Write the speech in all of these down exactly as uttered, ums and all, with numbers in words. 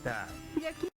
Yaki-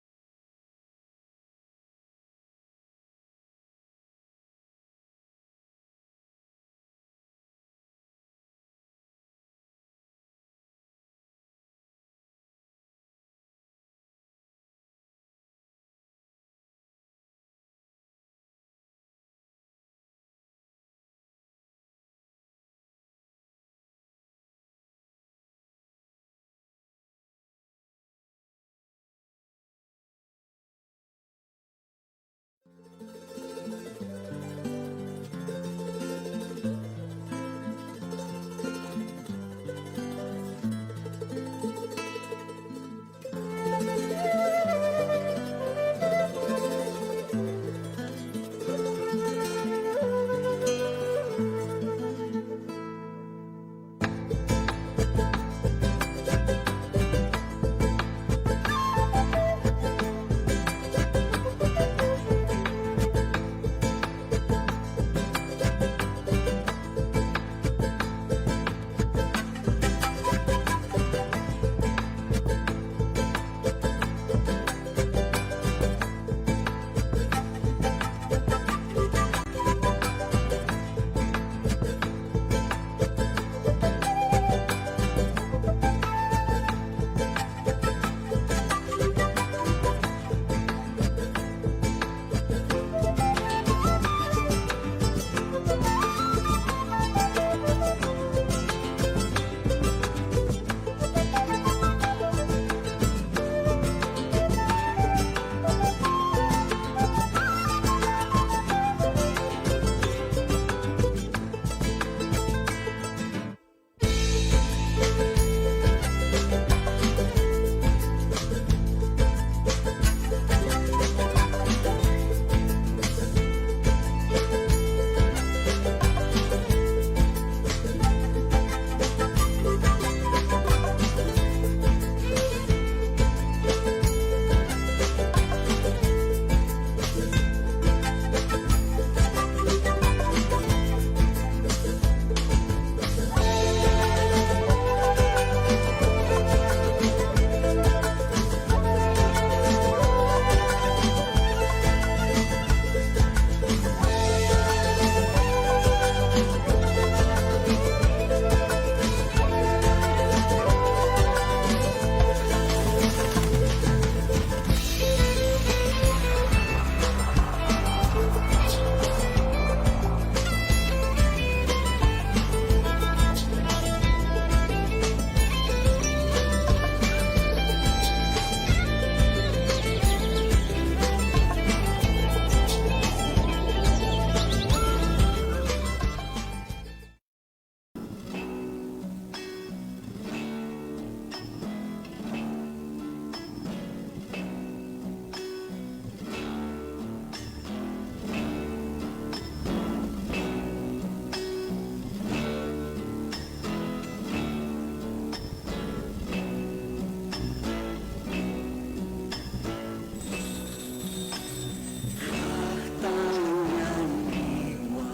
Jaktañaniwa,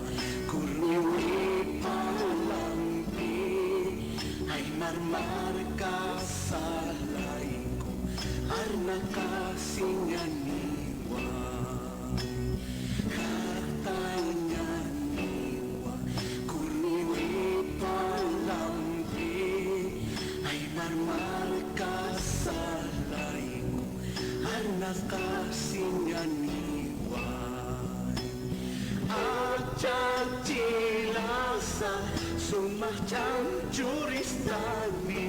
kurniwi palampi, aymar marka salayku, arnaqasiñaniwa. Jaktañaniwa, kurniwi palampi, aymar marka salayku, arnaqasiñaniwa. Achachilasa, suma ch'am churistani.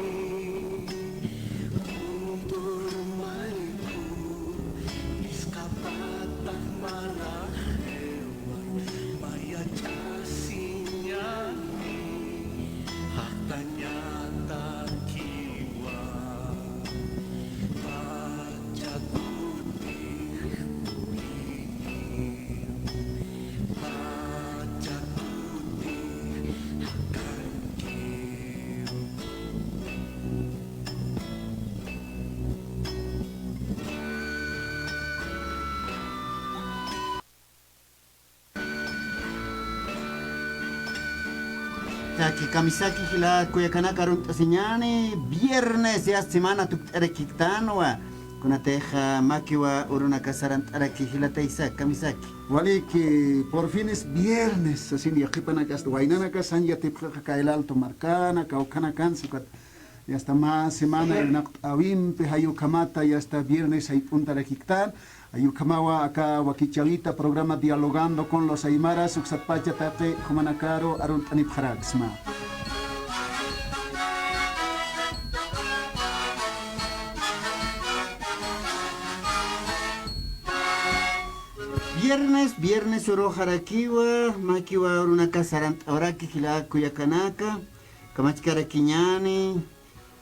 Kuntur mayku, nisqapata marajiwa, mayach'asiñani, jaktañatakiwa, pacha kuti, pacha kuti, jakankiw. Jaki kamisaki jila kullakanaka, arunt'asiñäni, viernes ya semana tukt'arakiktanwa. Kunatixa makiwa urunakas sarant'araki jilataysa, kamisaki. Waliki, por fin es viernes, sasin yaqhipanakasta, waynanakas jan yatipxixa kay El Alto markana, kawkhanakansa, ukat, ya está, mä semana irnaqt'äwimpi, jay ukhamata, ya está, viernes jayp'untarakiktan, jay ukhamawa aka wakichäwita programa Dialogando con los Aymaras, uksatpacha taqi jumanakaru arunt'anipxaraksma. Viernes, viernes uruxarakiwa, makiwa urunakas sarant'awaraki jila kullakanaka, kamachkarakiñäni,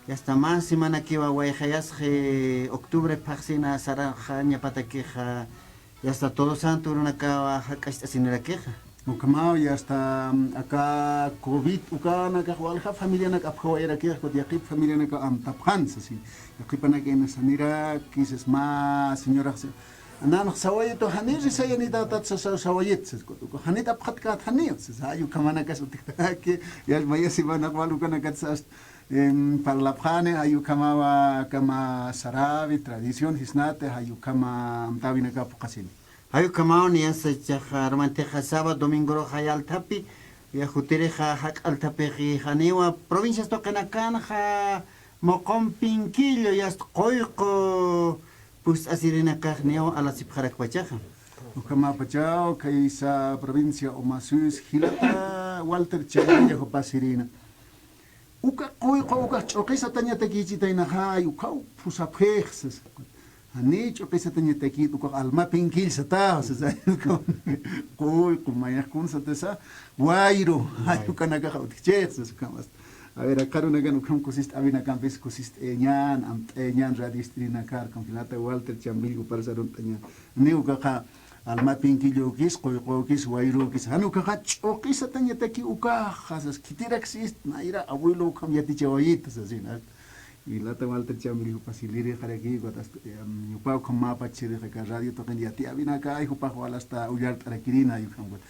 ya está, mä semanakiwa wayxayasxi octubre phaxsina saraxañapatakixa, ya está, Todo Santo urunakawa jak'acht'asinirakixa. Ukhamaw, ya está, mm, aka covid ukanakax walja familianak apjawayarakix, ukat yaqhip familianakaw amtapxan sasin. Yaqhipanakïnas janiraki, sas mä señorax, sas, nanx sawayitu, janir sayanitatat, sas, sawayit, sas, ukat, uka janit apxatkät janiw, sas, jay ukhamanakas utjaki, ya maya semanax wal ukanakat, sas, em, parlapxani, jay ukhamawa, aka mä sarawi, tradición, jisnati, jay ukhama amtäwinaka phuqhasini. Jay ukhamaw, niya, sas, jichhaxa arumantixa sábado, domingorux jay althapi, ya jutirixa jak'a althapixi janiwa, provincias tuqinakanxa, muqum pinkillu, ya está, quyqu pust'asirinakax niyaw alasipxarakpachaxa. Ukhamapachaw, khaysa provincia Omasuyus, jilata Walter Chamilla jupasirïna. Uka quyqu, ukax ch'uqisatañatakichitaynaxay, ukhaw phusapxix, sas. Janiy ch'uqisatañatakit, ukax alma pinkill sataw, sas. Quyqu, mayax kun satasa, wayru, jay ukanakax utjchix, sas, ukhamas. A ver, aka arunakan ukham kusist'awinakampis kusist'ayañän, amt'ayañän, radio ist'irinakar, ukham jilata Walter Chambill juparas arunt'añän. Janiw ukaxa, alma pinkillukis, quyqukis, wayrukis. Jan ukaxa ch'uqisatañataki ukaxa, sas, khitiraksist, nayra abuelo ukham yatichawayita, sasin. Jilata Walter Chambill jupas jilirixaraki, ukat asta, em, jupa ukham mä pachirixa aka radio tuqin yatiyäwinakay, jupax wal asta ullart'arakirïna, jay ukham, ukat.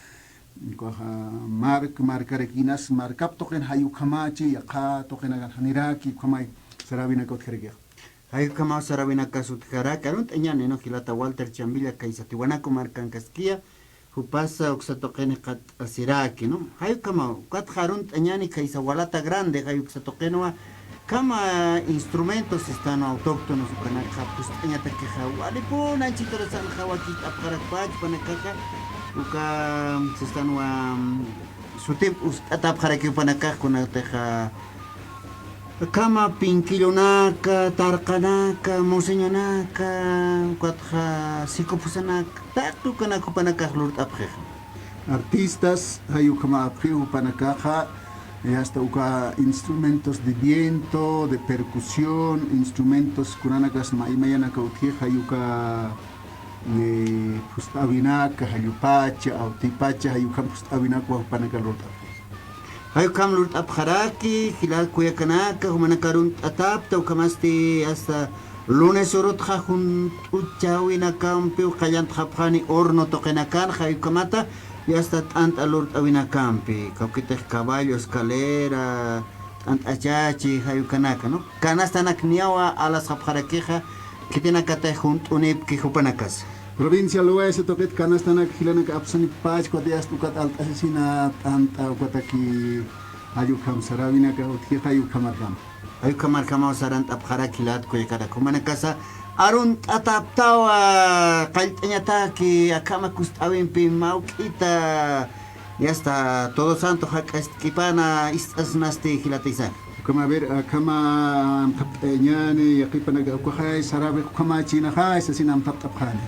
Ukaxa mark, markarakïnas, markap tuqin jay ukhamächi, yaqha tuqinakan janiraki, ukhamay saräwinaka utjarakix. Jay ukhamaw saräwinakas utjaraki, arunt'añäni, ¿no? Jilata Walter Chambilla, khaysa Tiwanaku markankaskiya, jupasa uksa tuqini qat'asiraki, ¿no? Jay ukhamaw, ukatxa arunt'añäni khaysa Walata Grande, jay uksa tuqinwa, ukhama instrumentos sistanwa autóctonos ukanakxa, pust'añatakixa, walipun anchhitarasanxa wakicht'apxarakpach jupanakaxa, uka sistanwa, mm, sutip ust'atapxaraki jupanakax, kunatixa, ukhama pinkillunaka, tarqanaka, museñonaka, ukatxa sikupusanaka, taqi ukanak jupanakax lurt'apxixa. Artistas, jay ukhama apxiw jupanakaxa, y hasta uka instrumentos de viento, de percusión, instrumentos kunanakas may mayanaka utjix, jay uka, eh, phust'äwinaka, jallupacha, awtipacha, jay ukham phust'äwinakwa jupanaka lurt'apxi. Jay ukham lurt'apxaraki, jila kullakanaka, jumanaka arunt'atapta, ukhamasti hasta lunes urutxa junt'uchäwinakampiw qallantxapxani horno tuqinakan, jay ukhamata, y hasta t'ant'a lurt'äwinakampi, kawkitix caballo, escalera, t'ant'achachi, jay ukanaka, ¿no? Canastanak niyawa alasxapxarakixa, khitinakatix junt'unipki jupanakasa. Provincia Loesa tuqit canastanak jilanaka apsanipach, ukat yast ukat alt'asisina t'ant'a ukataki, jay ukham saräwinaka utjix jay ukhamarkam. Jay ukhamarkamaw sarant'apxarak jilat kullakarak jumanakasa arunt'ataptawa, qallt'añataki akhama kust'äwimpi mawk'ita, y hasta Todo Santo jak'askipana ist'asnasti jilataysa. Ukhama, a ver, akhama amthapt'ayañäni, yaqhipanaka ukaxay saräwix ukhamachinaxay sasin amthapt'apxani.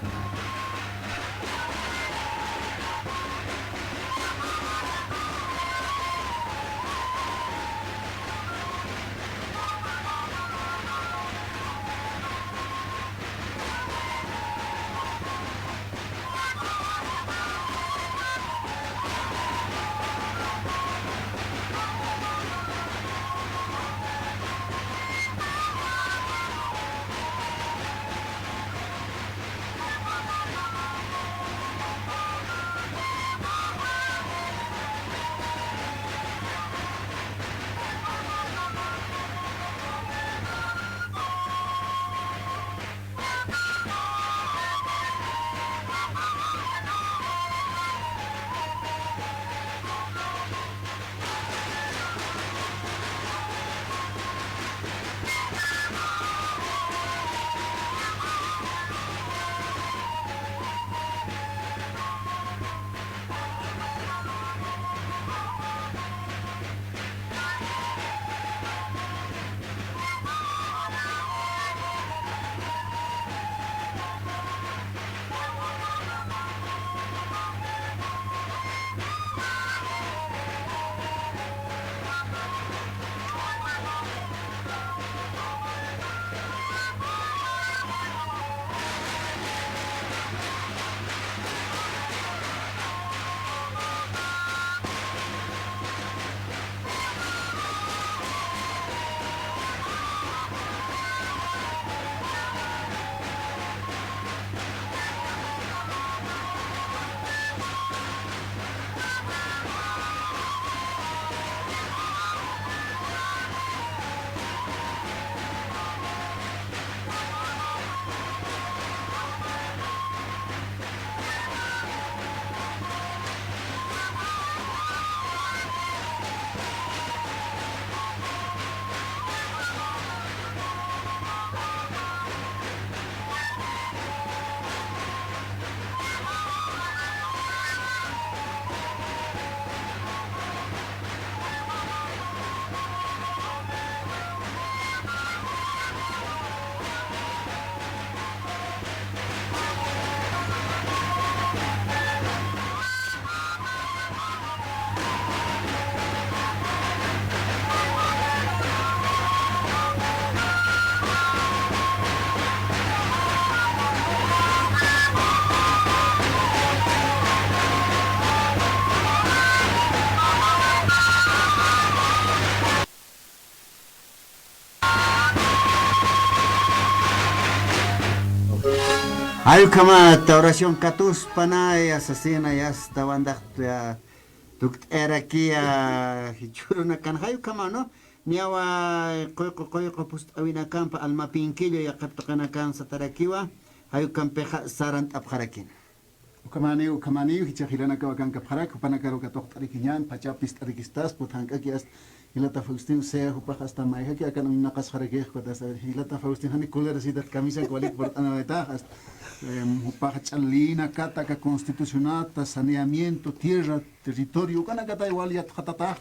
Jay ukhamat oración katuspanay, asasina, yasta, bandaxta tukt'ayarakiya jichhürunakan, jay ukhamat, ¿no? Niyawa quyqu, quyqu pust'awinakampa almapinkillu yaqhip tuqinakan satarakiwa, jay ukhampixa sarant'apxarakini. Ukhamaniw, ukhamaniw, jichhax jilanakaw akankapxarak, jupanakaru katuqt'arikiñän, pachapist'arikistas, put jank'aki hasta jilata Faustino, sea jupax hasta mayjaki akan uñnaqasxarakix, ukat hasta jilata Faustino, jani colerasitat camisaku walik purt'anawaytax, hasta, em, jupax ch'allinakata aka constitucionata, saneamiento, tierra, territorio, ukanakatay wal yatxatatax,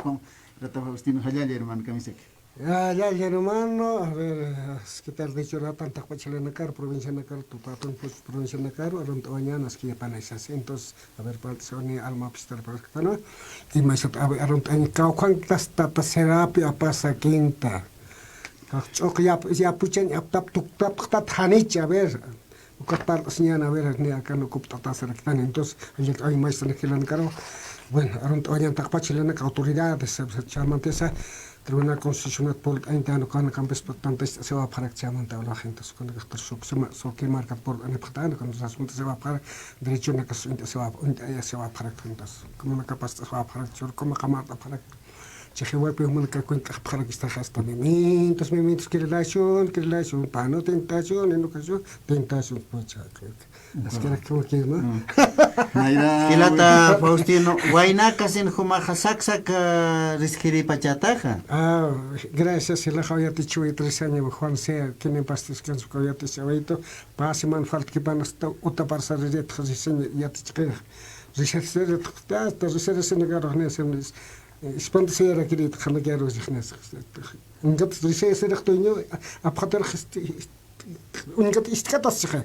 jilata Faustino, jallalla hermano, camisaki. Ya, ya, ya, hermano, a ver, ¿qué tal? De hecho, ratan taqpach jilanakar, provincianakar, tutatun, pues, provincianakar, arunt'awañan, aski yapanay sas. Entonces, a ver, parlt'asiwani almapistar parlt'ana. Y maysat, a ver, arunt'añ, kawkhantas tata Serapio Apaza Quinta. Kawk ch'uq yap, yapuchañ aptap tuktapxtat janich, a ver. Ukat parlt'asiñän, a ver, ni akan ukupt'atasaraktan. Entonces, jilata, ay, maystan jilanakaru. Bueno, arunt'awañan taqpach jilanaka autoridades, ch'amantisa, Tribunal Constitucional purt'añtan, ukanakampis tantast'asiwapxarak ch'amanta ulax, entonces, ukanakax suqsima, suqi markat purt'anipxtan, ukanakax tantast'asiwapxarak, derechonakas uñt'asiwap, uñt'asiwapxarak, entonces, ukanakapas tantast'asiwapxarak, churkuma qamart'apxarak. Chixiwaypi jumanakax cuent'apxarakista hasta mementos, mementos, qué relación, qué relación, pano tentación, en ocasión, tentación, pucha, creo que. Askirak como que, ¿no? Mm. Mayra. Jilata Faustino, waynakasin jumaxa saksak, ah, riskiripachataxa. Ah, gracias, jilaxaw yatichiway tres años, Juan Sea, kinin pastis kansukaw yatichawaytu, pasiman faltkipan hasta utaparsa riritxa risañ yatichqix. Risarsiritxa, hasta risarsiñakarux niyasanis, eh, espantasiyarakiritxa, janakiyaru sixnis. Uñkat risayasirix dueño, apxatirix, este, uñkat ist'katas chixa.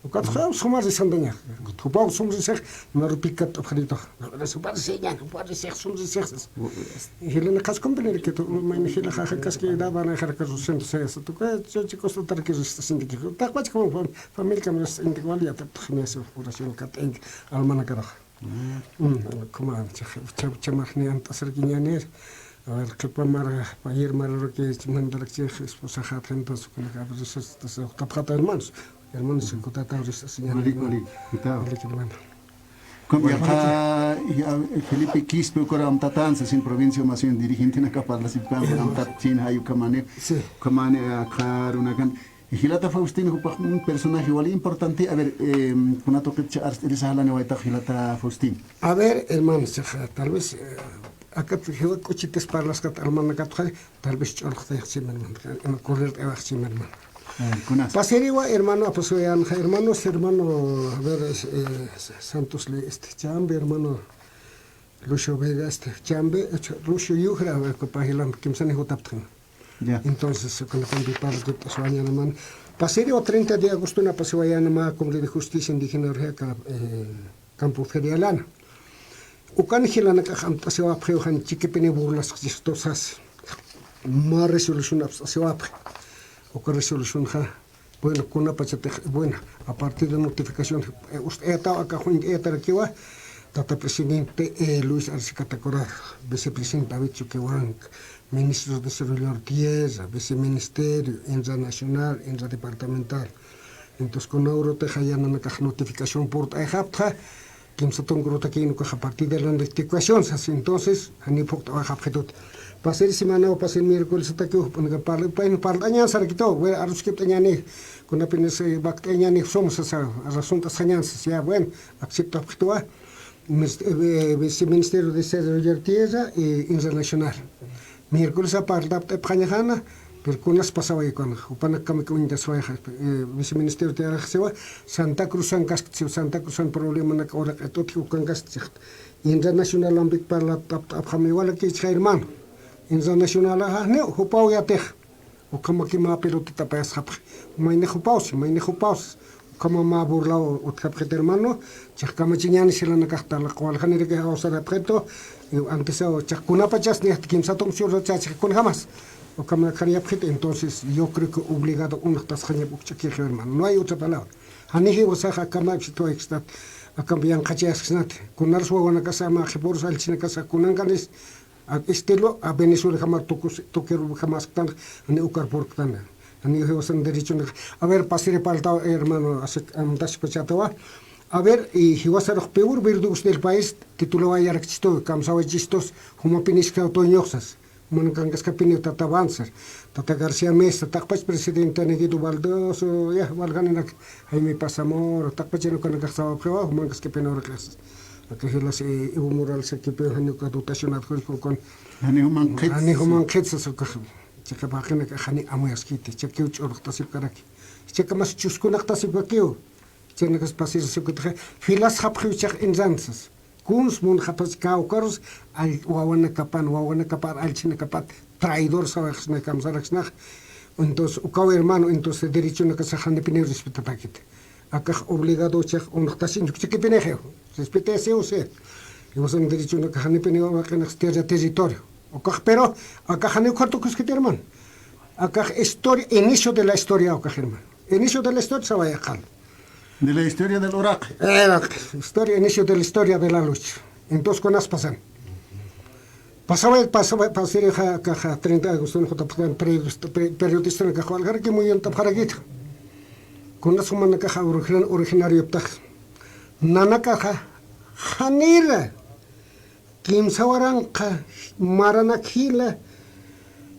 Ukat suma risantaña. Jupaw sum risix, narupikat apxarito. Jupa risiñan, jupa risix, sum risix. Jilana qhas compañero que tu, mayni jilaxa kaski daba na jarka rusento se, se tu ka, yo chicos, otra que rista sinti que. Taqpach como fam-, familia que me rista sinti que wali ya ta, ta, me hace oración kat, almanakarox. Mm, kuma, cha, cha, cha, marjni ant'asarkiñänir. A ver, qhipa mara, ayer mara lo que mandarakchi esposa jat, entonces, kuna ka, a ver, eso, eso, tapxata hermanos. Hermanos, kutata, ahorita, señor. Walik, walik, kutata. Walik, hermano. Kun yaqha, ya, Felipe Quispe, ukura amtatan, sasin provincia, más bien dirigente, naka parlasipkan, amtat, sin, hay ukamane. Sí. Ukamane, akha runakan. Jilata Faustín, jupax un personaje wali importante. A ver, em, kuna tuqitcha arst'irisa jalani waytax jilata Faustín. A ver, hermano, chaxa, tal vez, eh, akat jiwa k'uchitas parlaskat almanakatxa, tal vez ch'urxtayaxchim, hermano. Ima correr t'ayaxchim, hermano. A ver, kunas. Pasiriwa, hermano, apasuyanxa, hermanos, hermano, a ver, es, eh, Santos le, este, Chambe, hermano, Lucio Vega, este, Chambe, Lucio Yujra, a ver, kupa jilam, kimsani jutaptxan. Ya. Entonces, ukanakampi parlt'aswañäni, hermano. Pasiriwa treinta de agosto na pasiwayanama Cumbre de Justicia Indígena urjaka, eh, Campo Ferialana. Ukan jilanakax amt'asiwapxiw jan chiquipini burlasxchistosas. Mä resolución apst'asiwapxi. Uka resolución ja, bueno, kunapachatix, bueno, a partir de notificación, eh, ust'ayataw aka junt'ayatarakiwa, tata presidente, eh, Luis Arce Catacora, vicepresidente David Choquehuanca, ministro de Desarrollo de Tierra, viceministerio, INRA nacional, INRA departamental. Entonces, kuna urutix yananakax notificación purt'ayxaptxa, kimsa tunka urutakïn ukax a partir de la notificación sas. Entonces, jani phuqt'awayxapxitut. Pasir semanaw, pasir miércoles atakiw, jup'anaka parl-, payna parlt'añän sarakitaw, we, aruskipt'añäni, kunapinasa wakt'ayañäni sum sasa, razón t'asxañän sas, ya, bueno, aksipt'apxituwa. Mis-, eh, Viceministerio de Desarrollo Tierra, eh, Internacional. Miércoles a parlt'apxañäni, pero kunas pasawaykan, jupanakkamaki uñtaswayxa, eh, Viceministerio Tierra siwa, Santa Cruzan kaskta, Santa Cruzan problemanak uraq utji ukan kaskta. Internacional ambik parlt'apxam igual que hermano. Internacional, ajá, ni, jupaw yatix. Ukhamaki mä pelotita payasxapxi. Mayni jupawsi, mayni jupawsi. Ukhama mä burlaw utjapxit hermano. Chiqkamachiñäni jilanakax talaq waljaniraki awsarapxitu. Antisaw chiq kunapachas nixti kimsa tunka churrachachix kunjamas. Ukhama khariyapxit, entonces yo creo que obligado uñtasxañap ukch'akixi hermano. No hay otra palabra. Jani jiwasax akhama sitwaykistat. Akham yanqhachayaskisnati. Kunaras wawanakasa mä qhipurus allchinakasa kunankanis. A, estilo a Venezuela jama tukus, tukiru jamasktan, ni ukar purktan. Janiw jiwasan derechonaka. A ver, pasiri paltaw, hermano, así, amtashpachatawa. A ver, y jiwasarux peor verdugos del país, titulawayarakistu, kamsawaychistus, jumapiniskawtuñuxsas. Jumanakankasipiniw tata Banzer, tata García Meza, taqpach presidente Guido Baldoso, ya, walganinak, Jaime Paz Zamora, taqpachan ukanakax sawapxiwa, jumankaskipiniw uraqisas. Aka jilas, eh, Evo Morales, akipiw janiw uka dotación adjudico con. Janiw juman qhit. Janiw juman qhit sas ukax. Chiqap jaqinak janiw amuyaskiti, chakiw ch'urxtasipkaraki. Chakamas chuskunaqtasipakiw. Chaynakas pasirasipkataxa, filas japxiw chax insansas. Kuns munxapxas kawkarus, all-, wawanakapan, wawanakapan, allchhinakapan, traidor sawaxsna, kamsaraksnax. Entonces, ukaw hermano, entonces, derechonakasax janipiniw respetatakit. Akax obligado chax unxtasin, chukchikipinixiw. Respetasiw, sí. Jiwasan derechonakax janipiniw waqinax tierra territorio. Ukax, pero, akax janiw ukhartukuskit, hermano. Akax historia, inicio de la historia, ukax, hermano. Inicio de la historia, sawayaqal. De la historia del uraq. Eh, historia, inicio de la historia de la lucha. Entonces, kunas pasan. Pasaway, pasaway, pasirixa, akaxa, treinta de agosto, jutapakan periodista, pe-, periodista, akax, walgaraki, muy bien, tapxarakita. Kunas jumanakaxa, origin-, originario, tax. Nanakaxa, janira. Kimsa waranqa, maranak jila,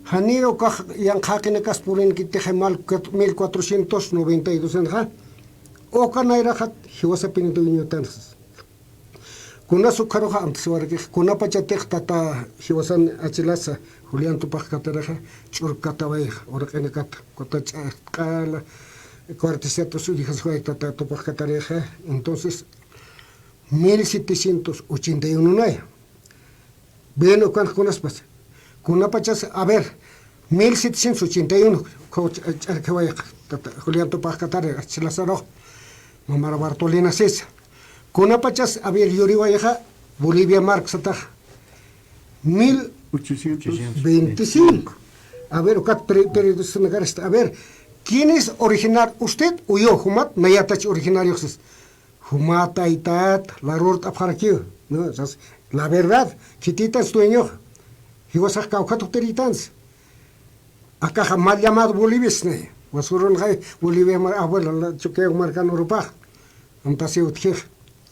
janir ukax yanqha jaqinakas purinkitix mal cuat-, mil cuatrocientos noventa y dos anxa, uka nayraxat jiwasapini dueñotanxa. Kunas ukharuxa amtasiwarakix, kunapachatix tata jiwasan Achilasa, Julián Tupac Catarixa, ch'urkatawayxa, uraqinakata, kuta ch'aqala, cuarteles, uyjasiway tata Tupac Catarixa, entonces, mil setecientos ochenta y uno nay. Bien, ukan kunaspas. Kunapachas, a ver, mil setecientos ochenta y uno, coach, eh, ch'arkiwayqa, tata, Julián Tupac Catari, Achilasa rux, mamar Bartolina Sisa. Kunapachas, a ver, yuriwayqa, Bolivia Mark satax. Mil ochocientos veinticinco. A ver, ukat pre-, periodista nagarista. A ver, ¿quién es originar usted o yo, jumat, nayatach originario, sis? Juma taytat, larurt'apxarakiw, ¿no? Entonces, la verdad, khititan dueñox, jiwasax kawkhat utjiritansa. Akaxa mal llamado Bolivia, sisna. Wasurunxay Bolivia mar-, abuela, la Chukiyaw markan urupax. Amtasiw utjix.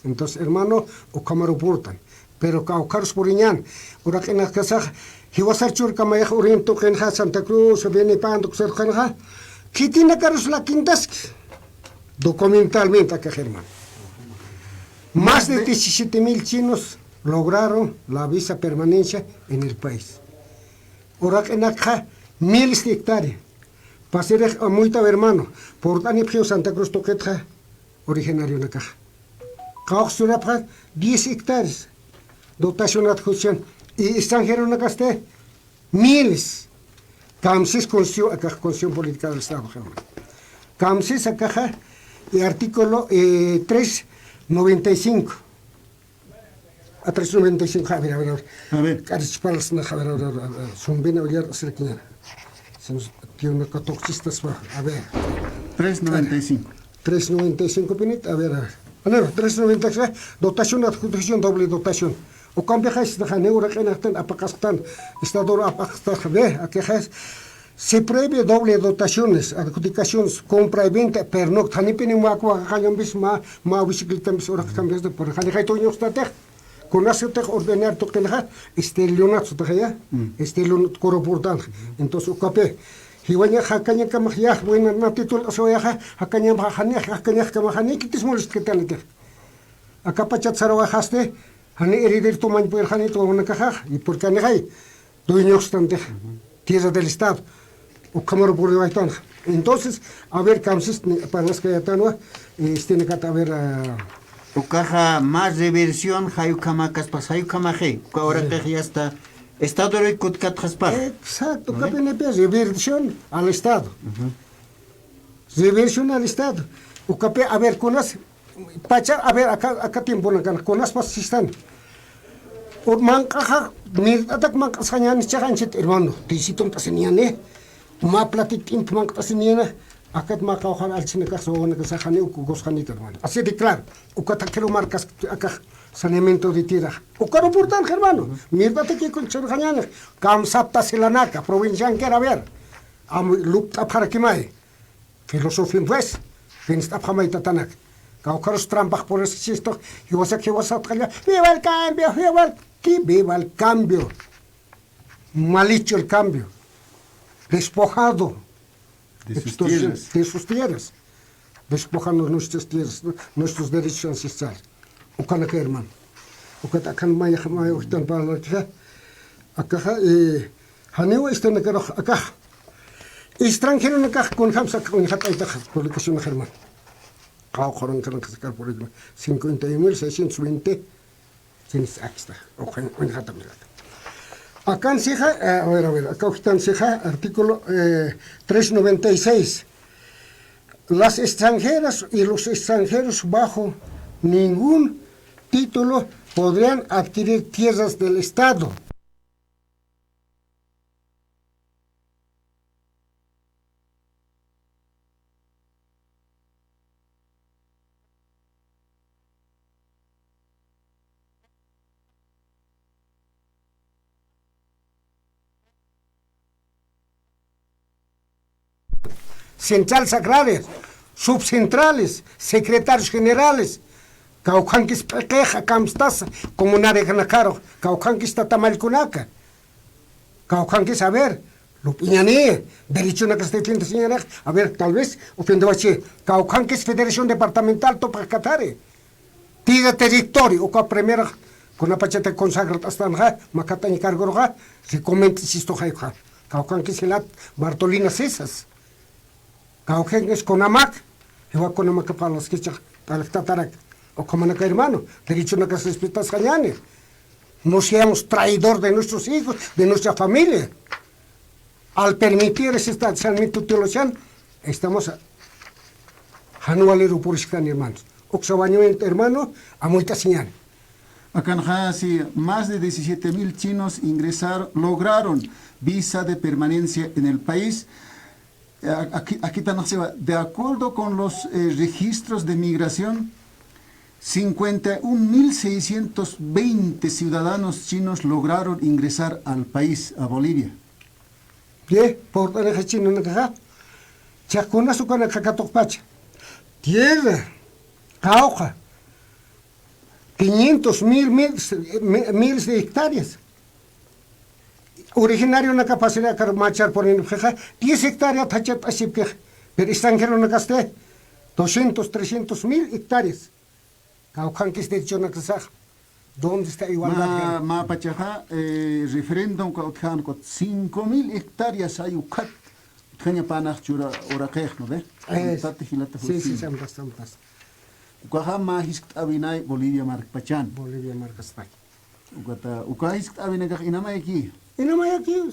Entonces, hermano, ukhamar purtan. Pero kawkharus puriñän, uraqinakasax, jiwasar churkamayax urin tuqinxa, Santa Cruz, Benipan, tukusar tuqinxa, khitinakarus lakintaski. Documentalmente, akax, hermano. Más de diecisiete mil chinos lograron la visa permanencia en el país. Uraqinakxa, miles de hectáreas. Pasirix amuytaw, hermano. Purt'anipxiw Santa Cruz tuqitxa, originarionakax. Qawqha surapxa diez hectáreas. Dotación adjudicación. Y extranjeronakasti miles. Kamsis constitución, akax constitución política del Estado, hermano. Kamsis akaxa, y artículo, eh, tres noventa y cinco. A tres noventa y cinco, a ver, a ver, a ver. A ver. K'arichpalasna, a ver, a ver, a ver, a ver. Sumbina uyar, así que ya. Se nos tiene una catoxista, a ver. Tres noventa y cinco. Tres noventa y cinco pinit, a ver, a ver. Ah, no, tres noventa y cinco, dotación, adjudicación, doble dotación. Ukampixa, jani uraqinaktan apaqastan, Estado apaqastan, ve, aquí es. Se prohíbe doble dotaciones, adjudicaciones, compra y venta, pernocta. Janipini mä waka, waka cañambis, mä, mä bicicletambis, uraq cañambis, por janixay dueñostatix. Kunasatix ordenar tuqinxa, este, Leonardo sataxaya, este, Leonardo Corroportan. Entonces, ukapi, jiwaña jakañakamax ya, buena, na título, soyaxa, jakañamax, jani, jakañakamax, jani, kitis molestkitani tix. Akapachat sarawayxasti, jani heredero tumañ puyir jani tuwanakaxax, y porque anixay, dueñoxtantix, tierra del Estado. Ukhamar puriwaytanxa. Entonces, a ver, kamsis, parlaskayatanwa, este, nakat, a ver, ah, ukaxa mä reversión, jay ukhamakaspas, jay ukhamaxi, uka uraqix ya está, Estado rey kutkatxaspax. Exacto, uka pinipi reversión al Estado. Reversión al Estado. Ukapi, a ver, kunas, pacha, a ver, aka, aka tiemponakan, kunaspas sistan. Ur manq'axa, mirt'atak manq'asxañäni, chaxanchit, hermano, tisitum t'asiniñäni, mä platit t'imp manq't'asiniñäni, akat mä qawqhar allchhinakax, wawanakasax jani uk gozxanit, hermano. Así de claro, uka thakiru markas, akax saneamiento de tierra. Ukaru purtan, hermano, mirt'atak ikun churxañäni, kamsaptasilanaka, provinciankir, a ver. Am lupt'apxarakimay. Filosofin pues. Finst'apxamay tatanak. Kawkharus trampax puriskchistu. Jiwasak jiwasatxalla. Viva el cambio, viva el qui-, viva el cambio. Mal hecho el cambio. Despojado. De sus tierras. De sus tierras. Despojarnos nuestras tierras, ¿no? Nuestros derechos ancestrales. Ukanaka, hermano. Ukat akan maya, maya ujtan parlakixa. Akaxa, eh, janiw istanakarux akaxa. Extranjeronakax kunjamsa uñjat'aytaxa publicacionax, hermano. Qawqharankanaka sacar por cincuenta y mil seiscientos veinte. Sinis aksta, ukan, uñjatam. Akan sixa, eh, a ver, a ver, aka ujtan sixa, artículo, eh, tres noventa y seis. Las extranjeras y los extranjeros bajo ningún título podrían adquirir tierras del Estado. Centrales agrarias, subcentrales, secretarios generales, kawkhankis p'iqixa, kamstasa, comunariakanakaru, kawkhankis tatamallkunaka. Kawkhankis, a ver, lup'iñani, derechonakas defiendesiñanix, a ver, tal vez, ofendewachi, kawkhankis Federación Departamental tupax Katari. Tira territorio, uka primera, kunapachata consagrat'astanxa, makatañ cargoruxa, recoment'isistuxaykuxa. Kawkhankis jilat, Bartolina Cisas. Kawkhankis kunamak, jiwa kunamak parlaskichix, t'alktatarak. Ukhamanaka, hermano, derechonakas respetasxañani. No seamos traidor de nuestros hijos, de nuestra familia. Al permitir esta, esta titulación, estamos a, jan waliru puriskani, hermanos. Uksa wañuwinta, hermano, amuyt'asiñani. Akanxa, sí, más de diecisiete mil chinos ingresaron, lograron visa de permanencia en el país. Eh, aquí, aquí está, no sé, de acuerdo con los, eh, registros de migración, cincuenta y un mil seiscientos veinte ciudadanos chinos lograron ingresar al país, a Bolivia. Ye, port'anixa chinonakaxa, chakunas ukanaka katuqpacha. Tierra, qawqha, quinientos mil, mil, mi-, miles de hectáreas. Originarionaka pasiri akar machar purinipxixa, diez hectáreas thachat'asipkixa. Pero extranjeronakasti, doscientos, trescientos mil hectáreas. Kawkhankis derechonakasax. ¿Dónde está igualdad? Mä, mä pachaxa, eh, referéndum ka utjän, ukat cinco mil hectáreas ay ukhat. Utjañapänax chura uraqix, ¿no ve? Es. Tata jilata. Sí, sí, Justin. Samtas, samtas. Ukaxa mä jiskt'äwinay Bolivia markpachan. Bolivia markaspacha. Ukata, uka jiskt'äwinakax inamayakiw. Inamayakiw.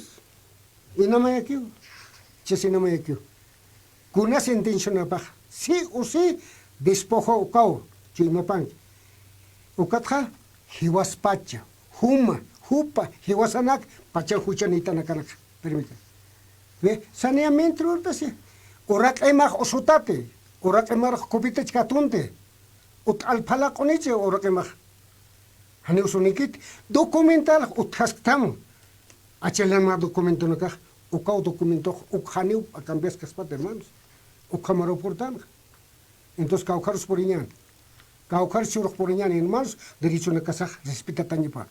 Inamayakiw. Chis inamayakiw. Kuna sentencianapax, sí o sí, despojo ukaw, chuymapanki. Ukatxa, jiwaspacha, juma, jupa, jiwasanak, pacha juchanïtanakanak, permita. Ve, saneamiento urtasi, uraq'imax usutati, uraq'imarux copitach katunti, ut alphalaq'unichi uraq'imax. Janiw sunikit, documental utjasktam. Achalan mä documentonakax, ukaw documentox, uk janiw cambiaskaspat, hermanos. Ukhamaru purtanxa. Entonces, kawkharus puriñän. Kawkharus churux puriñän, hermanos, derechonakasax respetatañapa.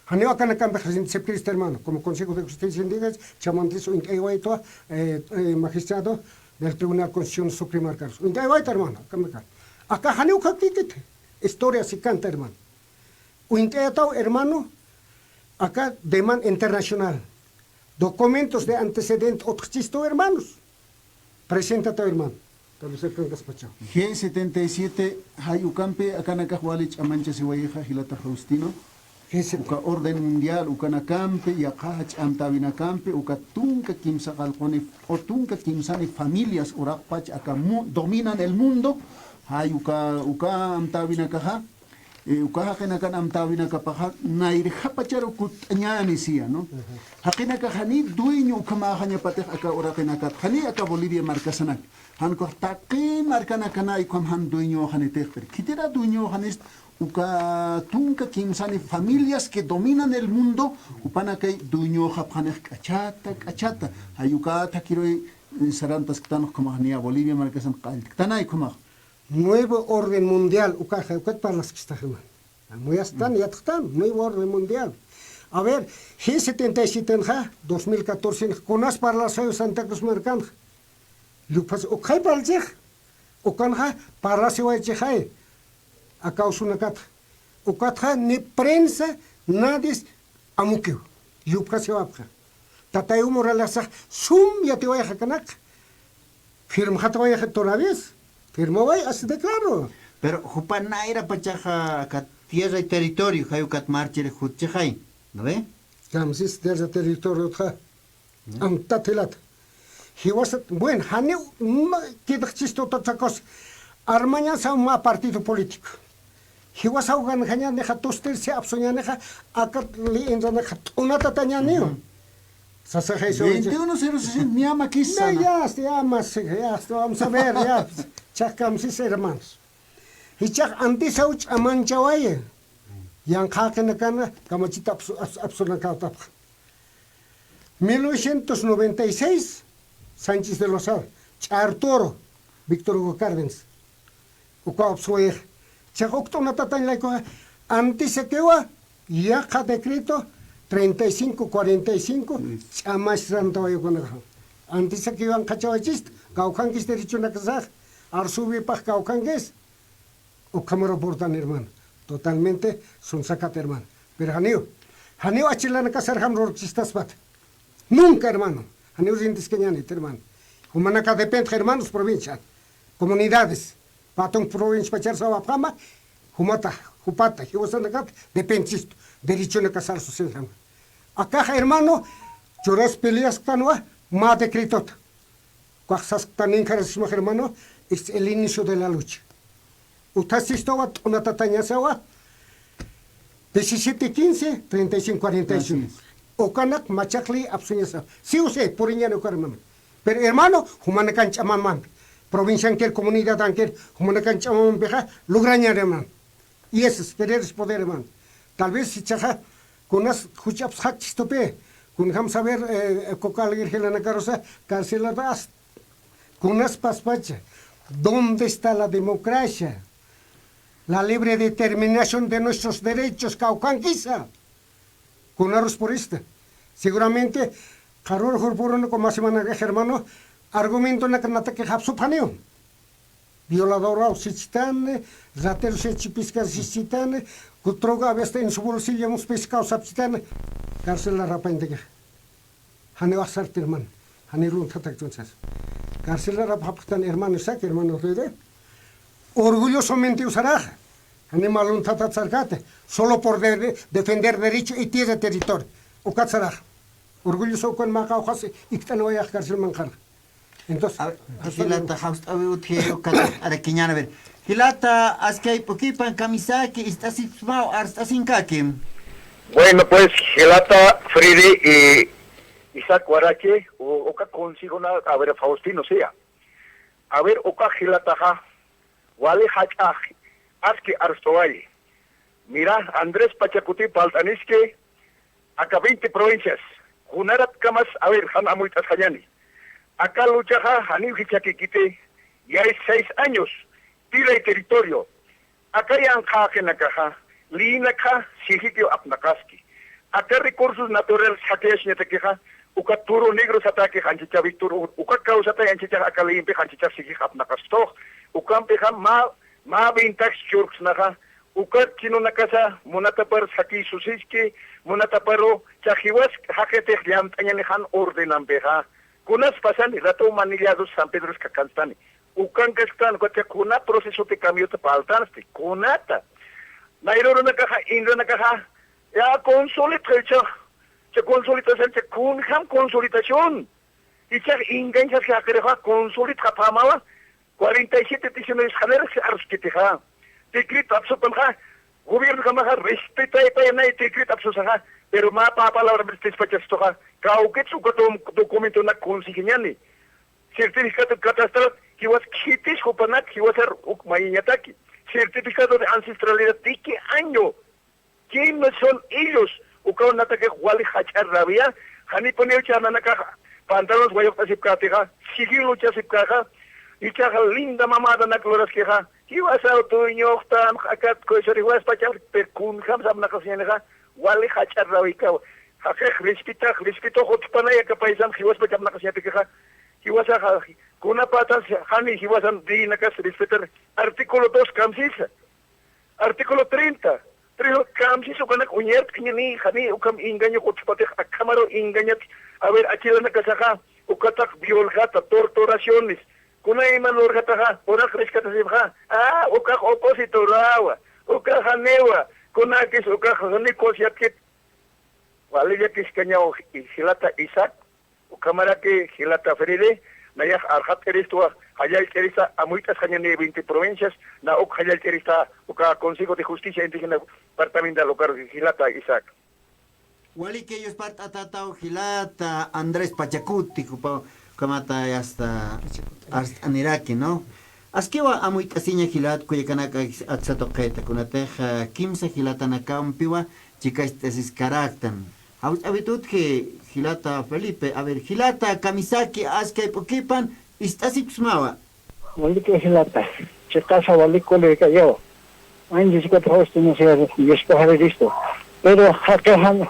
Janiw akanakampix rintisipkirista, hermano, como Consejo de Justicia Indígena, chamantis uñt'aywaytwa, eh, eh, magistrado del Tribunal Constitucional Supremo markarus. Uñt'aywayta, hermano, akamaka. Aka janiw khakkikit, historia se canta, hermano. Uñt'ayataw, hermano, aka demanda internacional. Documentos de antecedente utjchistu, hermanos. Presentataw, hermano. Tal vez alcanzaspachaw. G setenta y siete, jay ukampi akanakax wali ch'amanchasiwayixa, jilata Faustino. G setenta. Uka orden mundial, ukanakampi, yaqha ch'amtäwinakampi, uka tunka kimsa qallquni, o tunka kimsani familias uraqpach aka mu-, dominan el mundo, jay uka, uka amtäwinakaxa, Eh, uka jaqinakan amtäwinakapaxa nayrjapacharu kutt'añäni siya, ¿no? Jaqinakax janiy dueño ukhamäxañapatix aka uraqinakat, janiy aka Bolivia markasanak. Jan ukax taqi markanakanay ukham jan dueñoxanitix, pero khitira dueñoxanist uka tunka kimsani familias que dominan el mundo, jupanakay dueñoxapxanix k'achata, k'achata. Jay uka thakiruy, eh, sarantasktan ukhamax niya Bolivia markasan qalltktanay ukhamax. Nuevo orden mundial, ukaxa, ukat parlaskistax, hermano. Amuyastan, yatxtan, nuevo orden mundial. A ver, G setenta y siete nxa, dos mil catorce nxa, kunas parlasayu Santa Cruz markanxa. Llupxas, ukxay parlchix, ukanxa, parlasiwaychixay, aka usunakatxa. Ukatxa, ni prensa, nadie amukiw. Llupxasiwapxa. Tatayuw Moralesax, sum yatiwayxa kanak. Firmxatawayxa todavía. Firmaway, así de claro. Pero jupa nayra pachaxa aka tierra y territorio, jay ukat marchir jutchixay, ¿no ve? Kamsis tierra y territorio utxa. Amtat jilat. Jiwasat, bueno, janiw, ma, kidaxchistu otra cosa. Armañasaw mä partido político. Jiwasaw ganjañänixa, tustirsi apsuñänixa, akat li inranaxa t'unatatañäniw. Sasaxaysa. Veintiuno cero seis, niya makis sana. Ya, ya, más, ya, vamos a ver, ya. Chakamsis hermanos. Jichhax antisaw ch'amanchawayi. Yanqhaqinakana kamachita apsu-, apsu-, apsunakawtapxa. Mil novecientos noventa y seis, Sánchez de Lozada, Ch'artoro, Víctor Hugo Cárdenas. Ukaw apsuwayix. Chax uk t'unatatañ laykuxa, antisakiwa, yaqha decreto treinta y cinco cuarenta y cinco, ch'amax santawayukunakaxa. Antisakiwan qhachawachista, kawkhankis derechonakasax, arsuwipax kawkhankis, Ukhamar aportan, hermano. Totalmente sunsakat, hermano. Pero janiw, janiw achilanakasar jam rurkchistaspat. Nunca, hermano. Janiw rindiskañänit, hermano. Jumanaka depende, hermanos, provincia, comunidades. Patun provincia pachar sawapxama, jumata, jupata, jiwasanakat, dependistu. Derechonakasar susinjama. Akax, hermano, churas peleaskanwa, mä decretota. Ukax sasktaninkarasma, hermano, es el inicio de la lucha. Uthasistowa, t'unatatañasawa, diecisiete quince, treinta y cinco cuarenta y cinco. Así es. Ukanak machaqli apsuñasawa. Sí o sí, puriñan uka, hermano. Pero, hermano, jumanakan ch'amamampi. Provinciankir, comunidadankir, jumanakan ch'amamampixa, lograñan, hermano. Y eso es querer es poder, hermano. Tal vez si chaxa, kunas juch'apxakchistupi, kunjam saber, eh, kukalgir jilanakarusa, carcelada hasta, kunas paspacha, ¿dónde está la democracia? La libre determinación de nuestros derechos, kawkhankisa. Kunarus purista. Seguramente, qarur jurpurun como semana, hermano, argumento nakanataki japsupaniw. Violadoraw sichitani, ratero sichipiskar sichitani, ku droga a veces en su bolsillo hemos pescado sapchitani, cárcel la rapañtaki. Jani waxsarti, hermano, jani lunthatak tunchas. Cárcel la rapxapxtan, hermano Isaac, hermano Rede. Orgullosamente usarax, jani malunthatat sarkate, solo por de-, defender derecho y tierra territorio. Ukat sarax. Orgulloso ukan maqawxas ikt'anwayax cárcel manqana. Entonces, a ver, jilata, jawst'awi utji ukat arakiñan, a ver. Jilata, askay p'ukipan kamisaki, ist'asipsmaw, arst'asinkaki. Bueno, pues, jilata Fridi y Isaac Waraki, u-, uka consejona, a ver, Faustino, sea. A ver, uka jilataxa, wali jach'ax, aski arst'away. Mira, Andrés Pachacuti palt'aniski, aka veinte provincias, kunaratkamas, a ver, jan amuyt'asxañani. Aka luchaxa, janiw jichhakikiti, ya es seis años, tira y territorio. Aka yanqhaqinakaxa, liyinakxa, sijikiw apnaqaski. Aka recursos naturales jakiyaxñatakixa, uka toro negro sataki janchicha Víctor, u-, uka kawsata yanchichax aka liyimpi janchichax sijix apnaqastux. Ukampixa mä, mä ventajas churksnaxa, ukat chinunakasa, munatapar sakiy susiski, munataparu chajiwas jaqitix llamt'añani jan ordenampixa. Kunas pasani, rato manillados San Pedro kakanstani. Ukankastan, ukat kuna proceso de cambio ta paltansti, kunata. Nayrurunakaxa, inrunakaxa, ya consolidxa, cha, cha consolidación, cha kunjam consolidación. Ichax engañas jaqirixa, consolidxa pamawa, cuarenta y siete diecinueve janera se arskitixa. Decreto apsupanxa, Gobierno kamaxa respetay pay nay tikrit apsusaxa, pero mä pä palabra despachasuxa, kawkits uka dom-, documento na consigiñani. Certificado catastral, jiwas khitis jupanak, jiwasar uk mayiñataki. Certificado de ancestralidad, ¿de qué año? ¿Quiénes son ellos? Ukaw natakix wali jach'a rabia, janipuniw chananakax pantalones wayuqt'asipkätixa, sigil luchasipkäxa, ichaxa linda mamadanak luraskixa, jiwasaw tuñuxtan, akat kuysari jiwaspacha, pe kunjam sapnaqasiñanixa, wali jach'a rabikaw. Jaqix respetax, respetax utjpanay aka paysan jiwaspach apnaqasiñapikixa, jiwasaxa, kunapatan jani jiwasan dinakas respetar, artículo dos kamsisa. Artículo treinta. Pero kamsis ukanak uñart'añani, jani ukham engaño utjpatix, akhamaru engañat. A ver, achilanakasaxa, ukatax violxata, torturaciones. Kunayman lurxataxa, ukax rescatasipxa. Ah, ukax opositorawa, ukax janiwa, kunakis ukax negociatkit. Wali llakiskañaw jilata Isaac. Ukhamaraki jilata Freddy, nayax arxat'iristwa, jallallt'irista, amuyt'asxañani veinte provincias, na uk jallallt'irista, uka Consejo de Justicia Indígena Departamental, uka jilata Isaac. Waliki yuspart'atataw jilata Andrés Pachacuti, jupa, ukhamata hasta arst'aniraki, ¿no? Askiwa amuyt'asiña jilat kullakanaka aksa tuqita, kunatixa kimsa jilatanakampiwa chikacht'asiskaraktan. Jawch'awit utji jilata Felipe, a ver, jilata Kamisaki, askay p'ukipan ist'asipksmawa. Waliki jilata, chiqasa walik colegkayaw. Anchis kutxawsti no sé, Diospajariristu. Pero jaqijan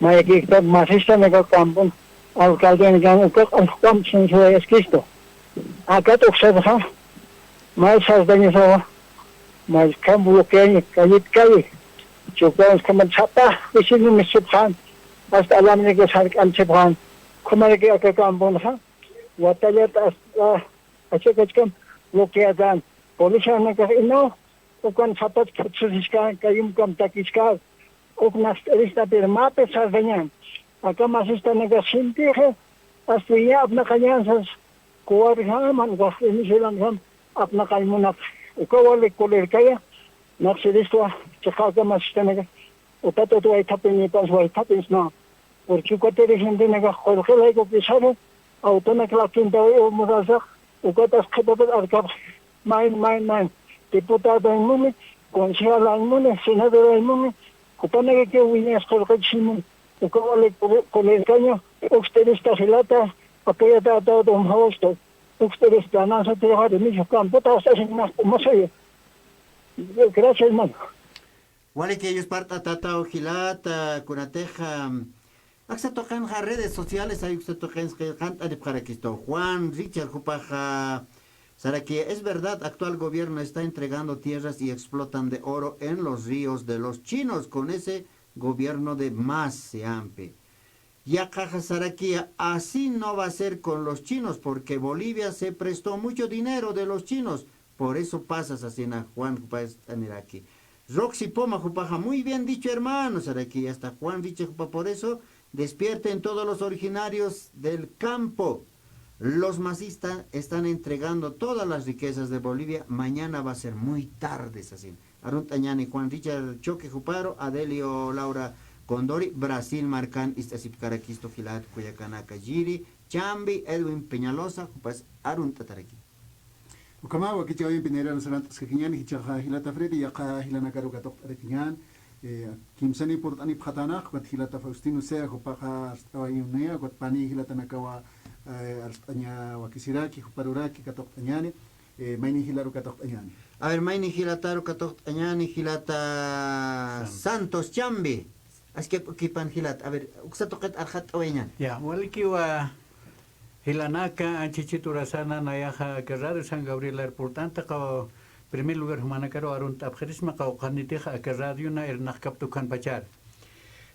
mayakiktat masista neka campon alcalde neka uka q'alq'am sinsuwayaskistu. Akat uksatxa, may sardañasawa, may campo bloqueaña, callit calle. Chukawans kama chapa, vecino misipxan, hasta alamriku sark'amsipxan, kumariki aka camponxa, watallat hasta achakachkam bloqueadan. Policianakax inaw, ukan sapat kutsusiskan, kayum kam takiskar, uk nast'irista pero mapis sardañan. Aka masistanakax sintixi, hasta ya apnaqañan sas, kuwarjaman, waqt'ini silanjam apnaqañ munaq. Uka wali colerkaya, naqsiristwa, chiqa aka masistanaka, utat ut waytapin, nipas waytapin sna. Porque uka dirigentenakax qullqilayku kisari, autonak lakintawi urmurasax, ukatas qhipapat arkapxi. Mayn, mayn, mayn. Diputadaymuni, concejalaymuni, senadoraymuni, jupanakakiw wiñas qullqichismuni. Uka wali colerkaña, ukst'irista jilata, apoyatätawta umjawstu. Ukst'irista, nansa tiraxari, mishu campota, hasta sin mas, mas allá. Gracias, hermano. Waliki yuspart'atataw jilata, kunatixa, aksa tuqinxa redes sociales, ay uksa tuqinxa qillqant'aripxarakistu. Juan Richard jupaxa, saraki, es verdad, actual gobierno está entregando tierras y explotan de oro en los ríos de los chinos con ese gobierno de más, se ampe. Yaqaxa sarakiya, así no va a ser con los chinos, porque Bolivia se prestó mucho dinero de los chinos, por eso pasa, sasina Juan jupa ist'aniraki. Roxy Poma jupaxa, muy bien dicho, hermano, saraki, hasta Juan Richard jupa, por eso despierten todos los originarios del campo. Los masistas están entregando todas las riquezas de Bolivia, mañana va a ser muy tarde, sasina. Arunt'añäni Juan Richard Choque juparu, Adelio Laura Condori, Brasil markan ist'asipkarakistu jilat kullakanaka, Giri Chambi, Edwin Peñalosa, jupas arunt'ataraki. Ukhamawa, wakichäwimpi nayran sarant'askakiñäni, jichhaxa jilata Freddy, yaqha jilanakaru katuqt'arakiñäni, eh, kimsani purt'anipxatänaka, ukat jilata Faustino Sea, jupaxa arst'awayuniya, ukat pani jilatanakawa, eh, arst'aña wakisiraki, juparuraki katuqt'añäni. Eh, mayni jilaru katuqt'añäni. A ver, mayni jilataru katuqt'añäni, jilata Santos Chambi. Aski p'ukipan jilata. A ver, uksa tuqit arxat'awayañäni. Ya, walikiwa jilanaka, anchhichhit urasana nayaxa aka Radio San Gabriel aeroportanta, qaw primer lugar jumanakaru arunt'apxirisma, qawqhanitixa aka radiona irnaqkapta ukhanpachar.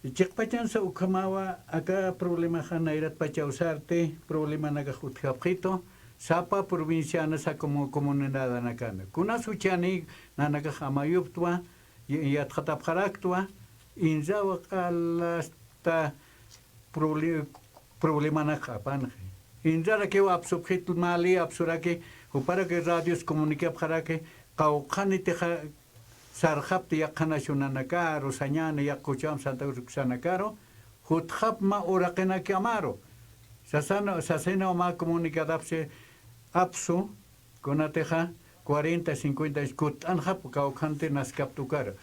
Chiqpachansa ukhamawa, aka problemaxa nayratpachaw sarti, problemanakax utjapxitu, sapa provinciana, sapa comu-, comunidadanakana. Kunas juchani, nanakax amayuptwa, y-, yatxatapxaraktwa, insawa q'alasta proble-, problemanakax apanxi. Insarakiw apsupxit mali, apsuraki, juparaki radios comunicapxaraki, qawqhanitixa sarxapti yaqhanashu nanakaru, sañäni yaqha juchawamp Santa Cruz uksanakaru, jutxapma uraqinakamaru. Sasana, sasinaw mä comunicadapsi apsu, kunatixa cuarenta, cincuenta años kutt'anxapxi kawkhanti naskapta ukaru.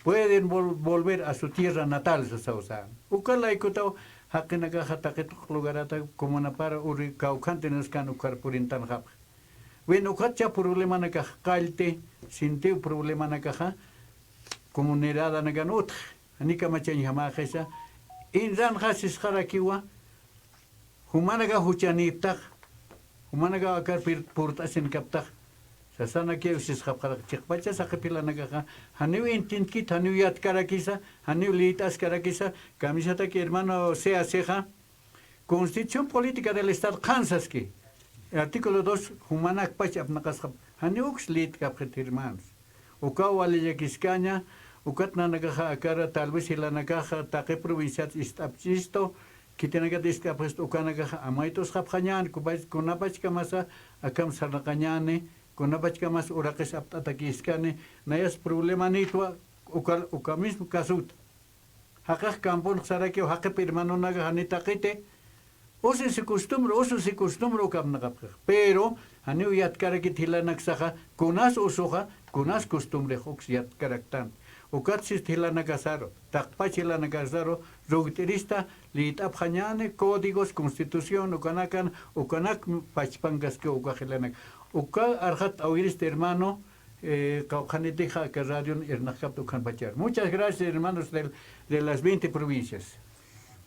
Pueden vol-, volver a su tierra natal, sasaw sän. Uka laykutaw jaqinakaxa taqi tuq lugarata comunapar uri kawkhanti naskan ukar purintanxapxi. Bueno, ukatcha problemanakax qallti, sintiw problemanakaxa comunidadanakan utji, jani kamachañjamäxisa, inranxa sisxarakiwa, jumanakax juchanïptax, jumanakax akar pir-, purt'asinkaptax, sasanakiw sisxapxarax, chiqpacha saqip jilanakaxa, janiw intintxkit, janiw yatkarakisa, janiw liyt'askarakisa, kamisataki hermano Sea Ceja, Constitución Política del Estado qhan saski, artículo dos, jumanakpach apnaqasxapxi, janiw uks liyt'kapxit hermanos. Ukaw wali llakiskaña, ukat nanakaxa akara, tal vez jilanakaxa taqi provinciat ist'apchistu, khitinakat ist'apxistu, ukanakaxa amayt'usxapxañäni, kunapach-, kunapachkamasa akham sarnaqañäni, kunapachkamasa uraqis apt'atakïskani, nayas problemanïtwa, uka, uka mismo casuta. Jaqix camponx sarakiw, jaqip hermanonakax jani taqiti, usi si costumbre, usi si costumbre uka apnaqapxix. Pero janiw yatkarakit jilanaksaxa, kunas usuxa, kunas costumbrix uks yatkaraktanti. Ukat sist jilanakasaru, taqpach jilanakasaru, rukt'irista liyt'apxañäni, códigos, constitución, ukanakan, ukanak pachpankaskiw uka jilanak. Uka arxat awirista hermano, eh, qawqhanitixa aka radion irnaqkapta ukhanpachar. Muchas gracias, hermanos del, de las veinte provincias.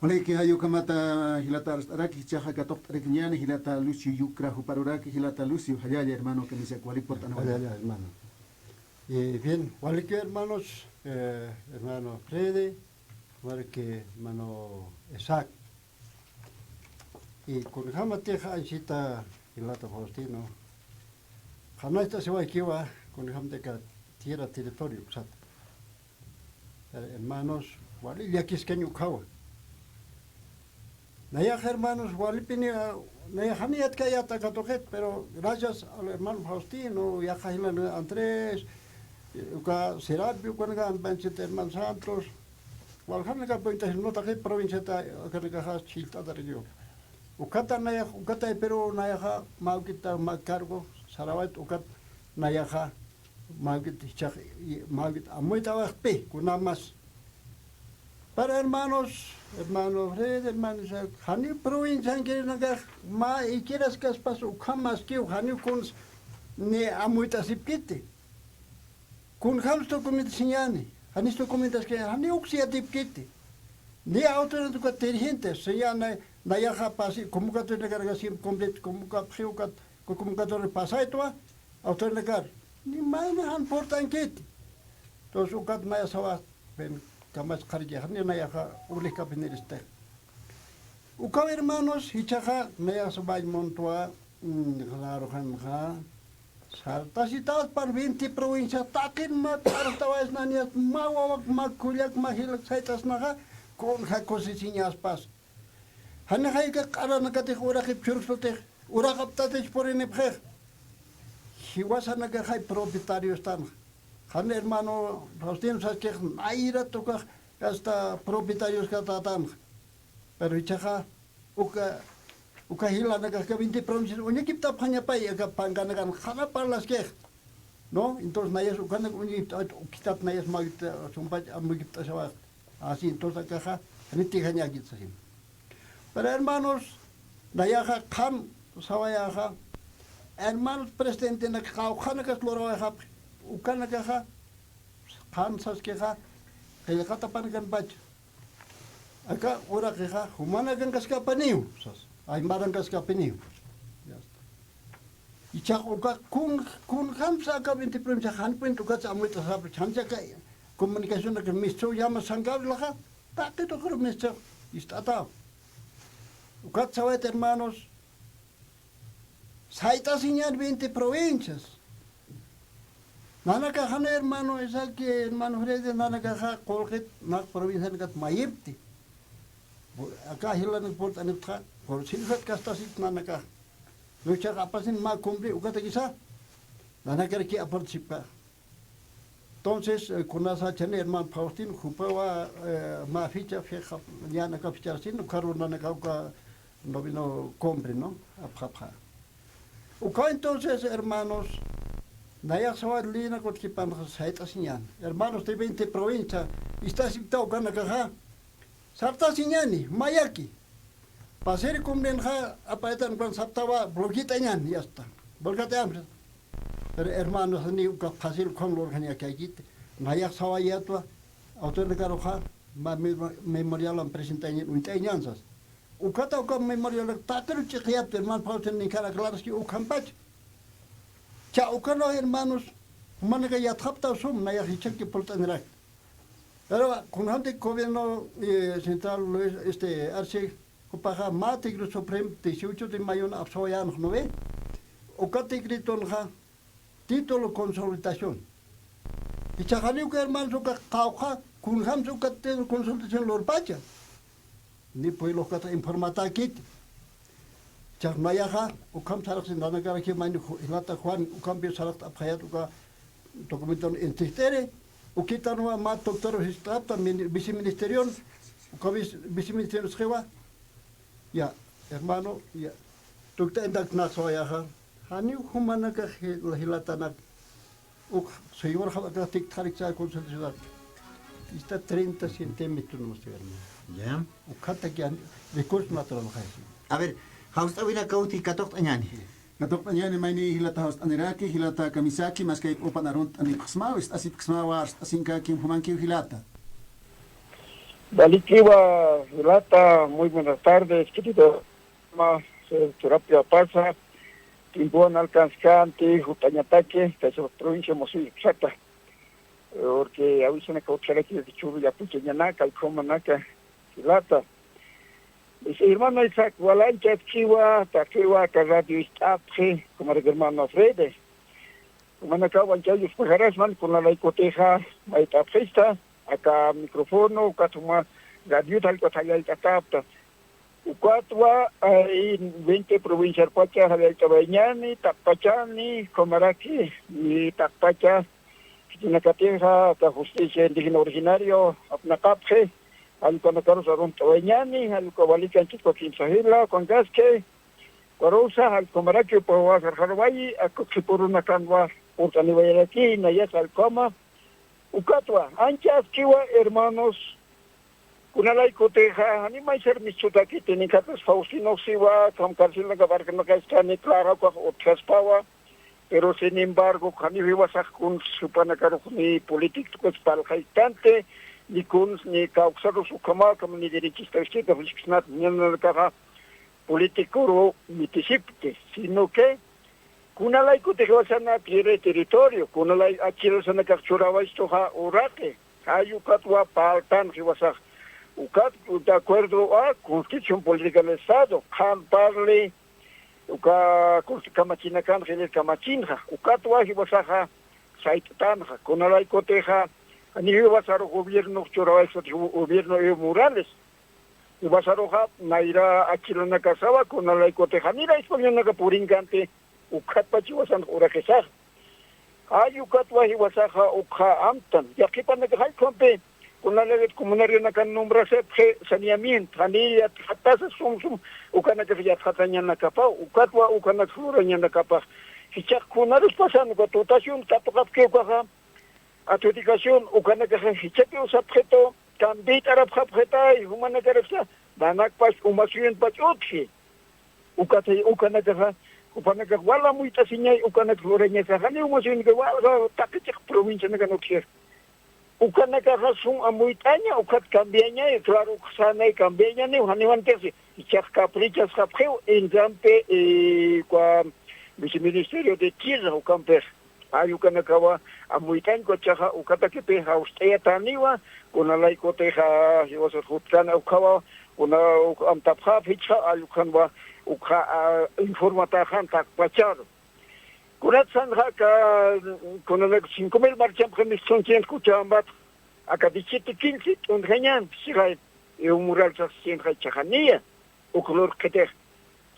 Waliki, jay ukhamata jilata arst'araki, jichhaxa katuqt'arakiñäni, jilata Lucio Yucra juparuraki, jilata Lucio, jallalla, hermano, kamisaki wali purt'anwa. Jallalla, hermano. Eh, bien, waliki, hermanos, eh, hermano Freddy, waliki, hermano Isaac. Y kunjamatixa anchhita jilata Faustino, qhanañcht'asiwaykiwa kunjamtix aka tierra territorio uksata. Eh, hermanos, wali llakiskañ ukhawa. Nayax hermanos, walipini, ah, nayax jani yatkayät aka tuqit, pero gracias al hermano Faustino, yaqha jilan Andrés, eh, uka Serapio, ukanaka, hermano Santos, waljanaka, pues, no, taqi provinciata, akanakaxa chhillt'atarakiw. Ukata nayax, ukata, pero nayaxa mä ukita, mä cargo sarawayt, ukat nayaxa mä ukit jichhax, mä ukit amuyt'awayxpi, kunamas. Pero hermanos, hermano Fred, hermano Isaac, janiw provinciankirinakax mä ikiraskaspas ukhamaskiw, janiw kuns ni amuyt'asipkiti. Kunjams documento siñäni, janis documentaskiñäni, janiw uks yatipkiti. Ni autoridad ukat dirigente, siñäni, nayaxa pasi, convocatoria nakaraka siempre completo, convocapxiw ukat, convocatoria pasaytwa, autoridad nakar. Ni mayni jan purt'ankiti. Entonces, ukat naya sawa, ven, kamachxarki, jani nayaxa, ulijkapiniristix. Ukaw hermanos, jichhaxa, nayax sawa, montwa, mm, claro, janxa. Sartasitaspan veinte provincia, taqin mä p'arstawayasnaniyas, mä wawak, mä kullak, mä jilak sayt'asnaxa, kunja kusisiñaspas. Janixay aka q'aranakatix uraqip churksutix, uraq apt'atix purinipxix. Jiwasanakaxay propietariostan. Jan hermano Faustino saskix, nayrat ukax, hasta propietarioskätätan. Pero jichhaxa, uka, uka jilanakax aka veinte provincias uñakipt'apxañapay, aka pankanakan qhana parlaskix. ¿No? Entonces, nayas ukanak uñakipt'awayt, ukitat nayas mä ukit, sumpach amuyipt'asawax. Así, entonces, akaxa, janiti jañäkit sasin. Pero, hermanos, nayaxa qham sawayaxa, hermanos presidentenak qawqhanakas lurawayxapxi, ukanakaxa, qham saskixa, qillqatapanakanpacha. Aka uraqixa, jumanakankaskapaniw, sas, aymarankaskapaniw. Ya está. Jichhax uka kun, kunjamsa aka veinte provincia, jan puent ukatsa amuyt'asapxi, jansa aka comunicación aka mistu llama sankaplaxa, taqi tuqir mistu ist'ataw. Ukat sawayt hermanos, sayt'asiñän veinte provincias. Nanakaxan hermano Isaac, hermano Freddy, nanakaxa qullqit, nax provincianakat mayipti. Aka jilanak purt'aniptxa, por si usat kastasit nanakax. Luchax apasin mä cumpli ukatakisa, nanakaraki aportasipkax. Entonces, eh, kunasachani hermano Faustino, jupawa, eh, mä ficha, fija, ñanaka fichastin, ukaru nanaka uka noveno cumbre, ¿no? Apxapxa. Uka entonces, hermanos, nayax sawa lina kutkipan sayt'asiñan. Hermanos de veinte provincia, ist'asipta ukanakaxa, sartasiñani, mayaki. Pasiri cumplenxa apaytan ukan saptawa, bloqueit'añani, ya está. Bloqueit'añani. Pero hermanos, ni uka fácil con lo organizakiakiti. Nayax sawayatwa, autor de caroja, ma, ma, memorial presentañan, uñt'añan sas. Ukata uka memorial, tatru chiqyat, hermano Faustino, ni cara claro que ukampach. Cha ukana, hermanos, manaka yatxapta sum, nayax ichaki pult'anirak. Pero kunjamti gobierno, eh, central, Luis, este, Arce, jupaxa mä decreto supremo, dieciocho de mayo, apsawayan, ¿no ve? Uka decretonxa, título consolidación. Ichaxani uka hermanos uka qawqha, kunjamsi uka título consolidación lurpacha. Ni pueblo kata informata kit. Chaqnayaxa, ukham saraqsi nanakaraki mayni ju-, jilata Juan, ukhampi saraqta apxayat uka documenton insistiri, ukitanwa mä doctor sistapta mini-, viceministerion, uka vice-, viceministerion siwa, ya, hermano, ya, tukta endak naxwayaxa, janiw jumanaka ji-, jilatanak, uk, señor jabaka tiktxarik sa consulta ciudad, está treinta centímetros, no sé, hermano. Ya. Ukhatak ya, recurso natural, ¿no? A ver, jawst'awina kawti katuqt'añani. Katuqt'añani mayni jilata jawst'aniraki, jilata kamisaki, maskay p'upan arunt'anipxsmaw, ist'asipxsmawa, arst'asinkakim jumankiw jilata. Walikiwa jilata, muy buenas tardes, querido. Ma, se, terapia pasa, tiempowan alcanzkanti, jut'añataki, kaysa provincia Mosuyusata. Porque awisanaka utjaraki churu yapuchañanaka, allkumanaka, jilata. Dice, hermano Isaac, walanchaskiwa, taqiwa, aka radio ist'apxi, como hermano Freddy. Jumanakaw walanchaw yuspajarasman, kunalaykutixa, mayt'apxista, aka micrófono, ukat juma radio talkwa jallallt'atapta. Ukatwa, eh, veinte provinciarpacha jallallt'awayañani, taqpachani, jumaraki, ni taqpacha, khitinakatixa, aka justicia indígena originario, apnaqapxi, jallq'unakarus arunt'awayañani, jallq'u walikanchikwa kimsa jila, ukankaski, ukarusa, jallq'umaraki, upawa sarxaruwayi, aku qhipurunakanwa, urt'aniwayaraki, nayas jallq'uma, ukatwa, ancha askiwa, hermanos, kunalaykutixa, jani maysar mistutakiti, ni katas Faustino siwa, kam carcelnaka barcanaka iskani, claro, ukax utjaspawa, pero sin embargo, jani jiwasax kun supanakarux ni político tukus palxaytanti, ni kuns ni kawksarus ukhama, kam ni derechista, izquierda, juchkisnat, ñanakaxa político ru mitisipti, sino que, kunalaykutix jiwasana tierra y territorio, kunalay achilsanakax churawastuxa uraqi, jay ukatwa paltan jiwasax, ukat de acuerdo a Constitución Política del Estado, qhan parli, uka kamachinakan, jilïr kamachinxa, ukatwa jiwasaxa sayt'tanxa, kunalaykutixa, ni jiwasaru gobierno churawaysut gobierno Evo Morales, jiwasaruxa, nayra achilanakasawa, kunalaykutixa, nira españolnaka purinkanti, ukatpacha jiwasan uraqisaxa. Jay ukatwa jiwasaxa ukxa amtan. Yaqhipanakax jallq'umpi, kunalaykut comunarionakan nombrasipxi saneamiento, jani yatxatasa sum sum, ukanakax yatxatañanakapaw, ukatwa ukanakax lurañanakapax. Jichhax kunarus pasan, uka dotación katuqapki ukaxa, adjudicación, ukanakaxa jichhakiw sapxitu, cambiyt'arapxapxitay, jumanakarapsa, nanakpach, umasuyunpach utji. Ukatay, ukanakaxa, jupanakax wal amuyt'asiñay, ukanakax lurañasaxa, ni umasuyunaka walja, taqi chiq provincianakan utji. Ukanakaxa sum amuyt'aña, ukat cambiañay, claro, uksanay cambiañaniw, janiwantixsi, jichhax caprichasxapxiw, inrampi, eh, uka viceministerio de tierra, ukampix. Jay ukanakawa amuyt'añ ukachaxa, ukatakipix jawst'ayataniwa, kunalaykutixa jiwasat jutkan ukhawa, kuna uk amtapxap jichha, jay ukhanwa, ukxa, ah, informataxan taqpacharu. Kunatsanxa aka, kunanak cinco mil marchampxi mistunchint Cochabambat, aka diecisiete quince t'untjañan, sixay, Evo Morales sasinxa chhaqaniya, uk lurqitix.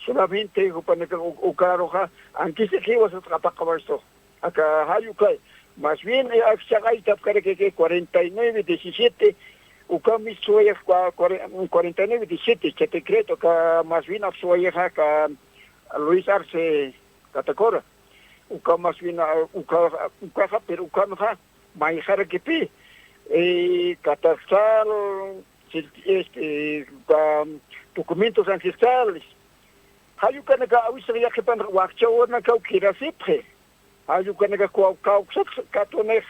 Solamente jupanakax uk-, ukaruxa, ankisi jiwasat q'apaqawaystu. Aka jay ukay, Más bien, eh, aksa aytapkarakiki cuarenta y nueve diecisiete, uka mis suwayax cua-, cuare-, cuarenta y nueve diecisiete, cha decreto, ka más bien apsuwayaxa ka Luis Arce Catacora. Uka más bien, ah, uka, ukaxa, pero ukanxa mayxarakipi, eh, catastral, este, uka documentos ancestrales. Jall ukanaka awisax yaqhipan wakchawanakaw kirasipxi. Jall ukanaka kaw-, kawksat katunix.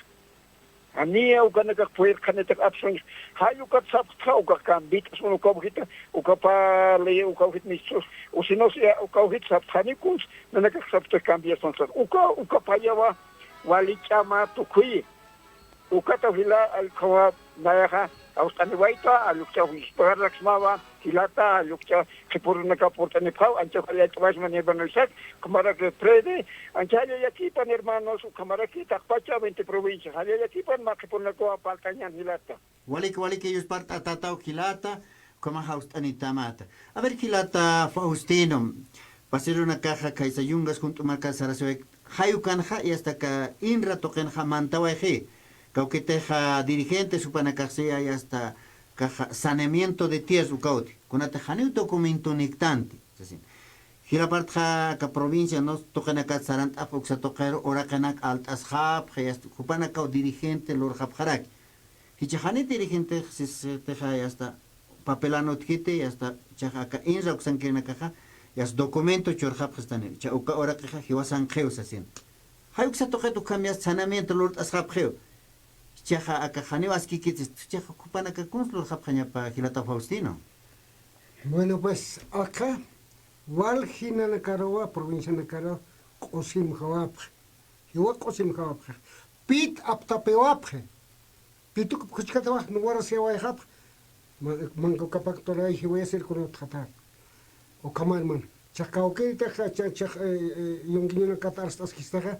Janiya ukanakax puyrqhanitix apsun. Jall ukat sapxtxa ukax kambit'asun ukawjita, uka parli ukawjit mistus. O si no, si ukawjit sapxani kuns, nanakax sapxta cambiasunsa. Uka, uka payawa, wali ch'ama tukhuyi. Ukata jila, allkhawa, nayaxa, awst'aniwayta, allukcha, jispagarraksmawa, jilata, allukcha, qhipurunaka purt'anipxaw, ancha jallallt'awasman hermano Isaac, ukhamaraki Freddy, ancha jallallakipan hermanos, ukhamaraki taqpacha veinte provincia, jallallakipan mä qhipurunakawa parlt'añan jilata. Waliki, waliki, yuspart'atataw jilata, ukhamax awst'anitamata. A ver, jilata Faustino, pasirunakaxa khaysa yungas junt'umarka sarasiwayk, jay ukanxa, y hasta ka INRA tuqinxa mantawayxi, kawkitixa dirigentes jupanakaxsi, y hasta kaxa saneamiento de tierras ukawti, kunatix janiw documentoniktanti, sasin. Jilapartxa aka provincia, no, tuqinakat sarant'apxi uksa tuqiru, uraqinak alt'asxapxi, y hasta jupanakaw dirigente lurxapxaraki. Jichhax jani dirigentix sisitixa, y hasta papelan utjkiti, y hasta jichhax aka INRA uksankirinakaxa, y hasta documento churxapxistani, jichha uka uraqixa jiwasankiw sasin. Jay uksa tuqit ukham, y hasta saneamiento lurt'asxapxiw. Jichhaxa aka janiw askikitsis, jichhaxa jupanaka kuns lurxapxañapa jilata Faustino. Bueno, pues, aka, walji nanakaruwa, provincianakaruwa, q'usimjawapxi. Jiwa q'usimjawapxi. Pit aptapiwapxi. Pituk phuchkatawa nuwarasiwayxapxi. Ma-, manku kapak turay jiwayasir kunutxatar. Ukhama hermano. Jichhax kawkiritaxa, jichhax, eh, eh, yunguiñunakat arst'askistaxa.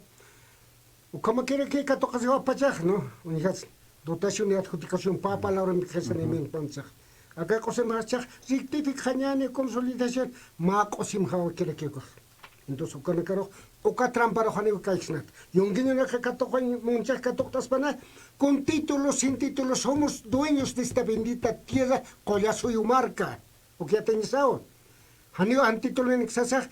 Ukhamakiraki katuqasiwapachax, ¿no? Uñjats, dotación y adjudicación, papa, ujú, laurent, ujú, saneamiento. Aka q'usimjachax rectificañani, consolidación, mä q'usimjawakiraki ukax. Entonces, ukanakarux, uka tramparux janiw kayksnat. Yunguiñunaka katuqañ munchax katuqt'aspana, con título, sin título, somos dueños de esta bendita tierra, Qullasuyu marka. Uka yatiñasawa. Janiw jan titulonik sasax,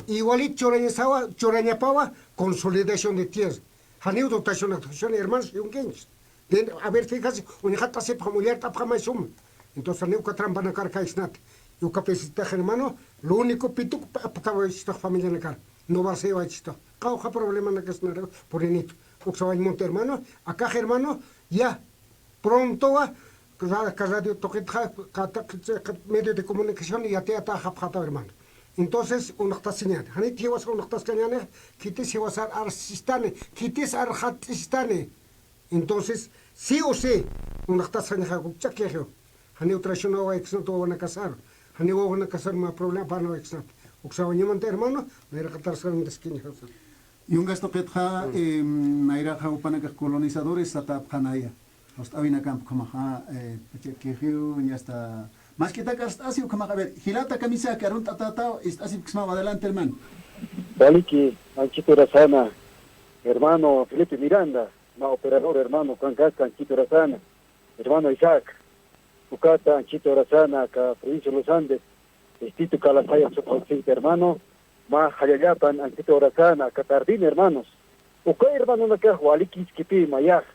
igualit churañasawa, churañapawa, consolidación de tierra. Janiw dotación, dotación, hermanos, yunguiñs. Bien, a ver, fíjase, uñjat'asipxam, ullart'apxam, ay suma. Entonces, janiw uka trampanakar kayksnat. Y uka pesitax, hermano, lo único pituk pa-, aptawayistax familianakar. No va a ser wayistax. Qawqha problemanakasnara, purinit. Uksawañ munta, hermano, akax, hermano, ya, prontowa, ka-, ka radio tuqitxa, ka-, ka-, ka-, medio de comunicación yatiyataxapxataw, hermano. Entonces, uñjt'asiñäni. Janit jiwasa uñjt'askañäni, khitis jiwasar arsistani, khitis arxat'istani. Entonces, sí o sí, uñjt'askañaxa ukch'akixiw. Janiw traicionawayksnat wawanakasar. Janiw wawanakasar mä problema apanawaykksnat. Uksawañamanta, hermano, nayraqatar sarantaskiñaxa. Yungas tuqitxa, em, nayraxa jupanakax colonizadores satäpxanaya. Jawst'äwinakamp ukhamaxa, eh, pachak kixiw, ñasta mask'itak arst'asiw ukhamaxa. A ver, jilata kamisaki arunt'atataw, ist'asipksmaw, adelante, hermano. Waliki, anchhit urasana, hermano Felipe Miranda, mä operador, hermano, ukankaski anchhit urasana, hermano Isaac, ukata anchhit urasana, aka provincia de los Andes, distrito Calasaya, suqawsinta, hermano, mä jallallapan anchhit urasana, aka tardin, hermanos. Uka hermanonakax walikiskipï mayax.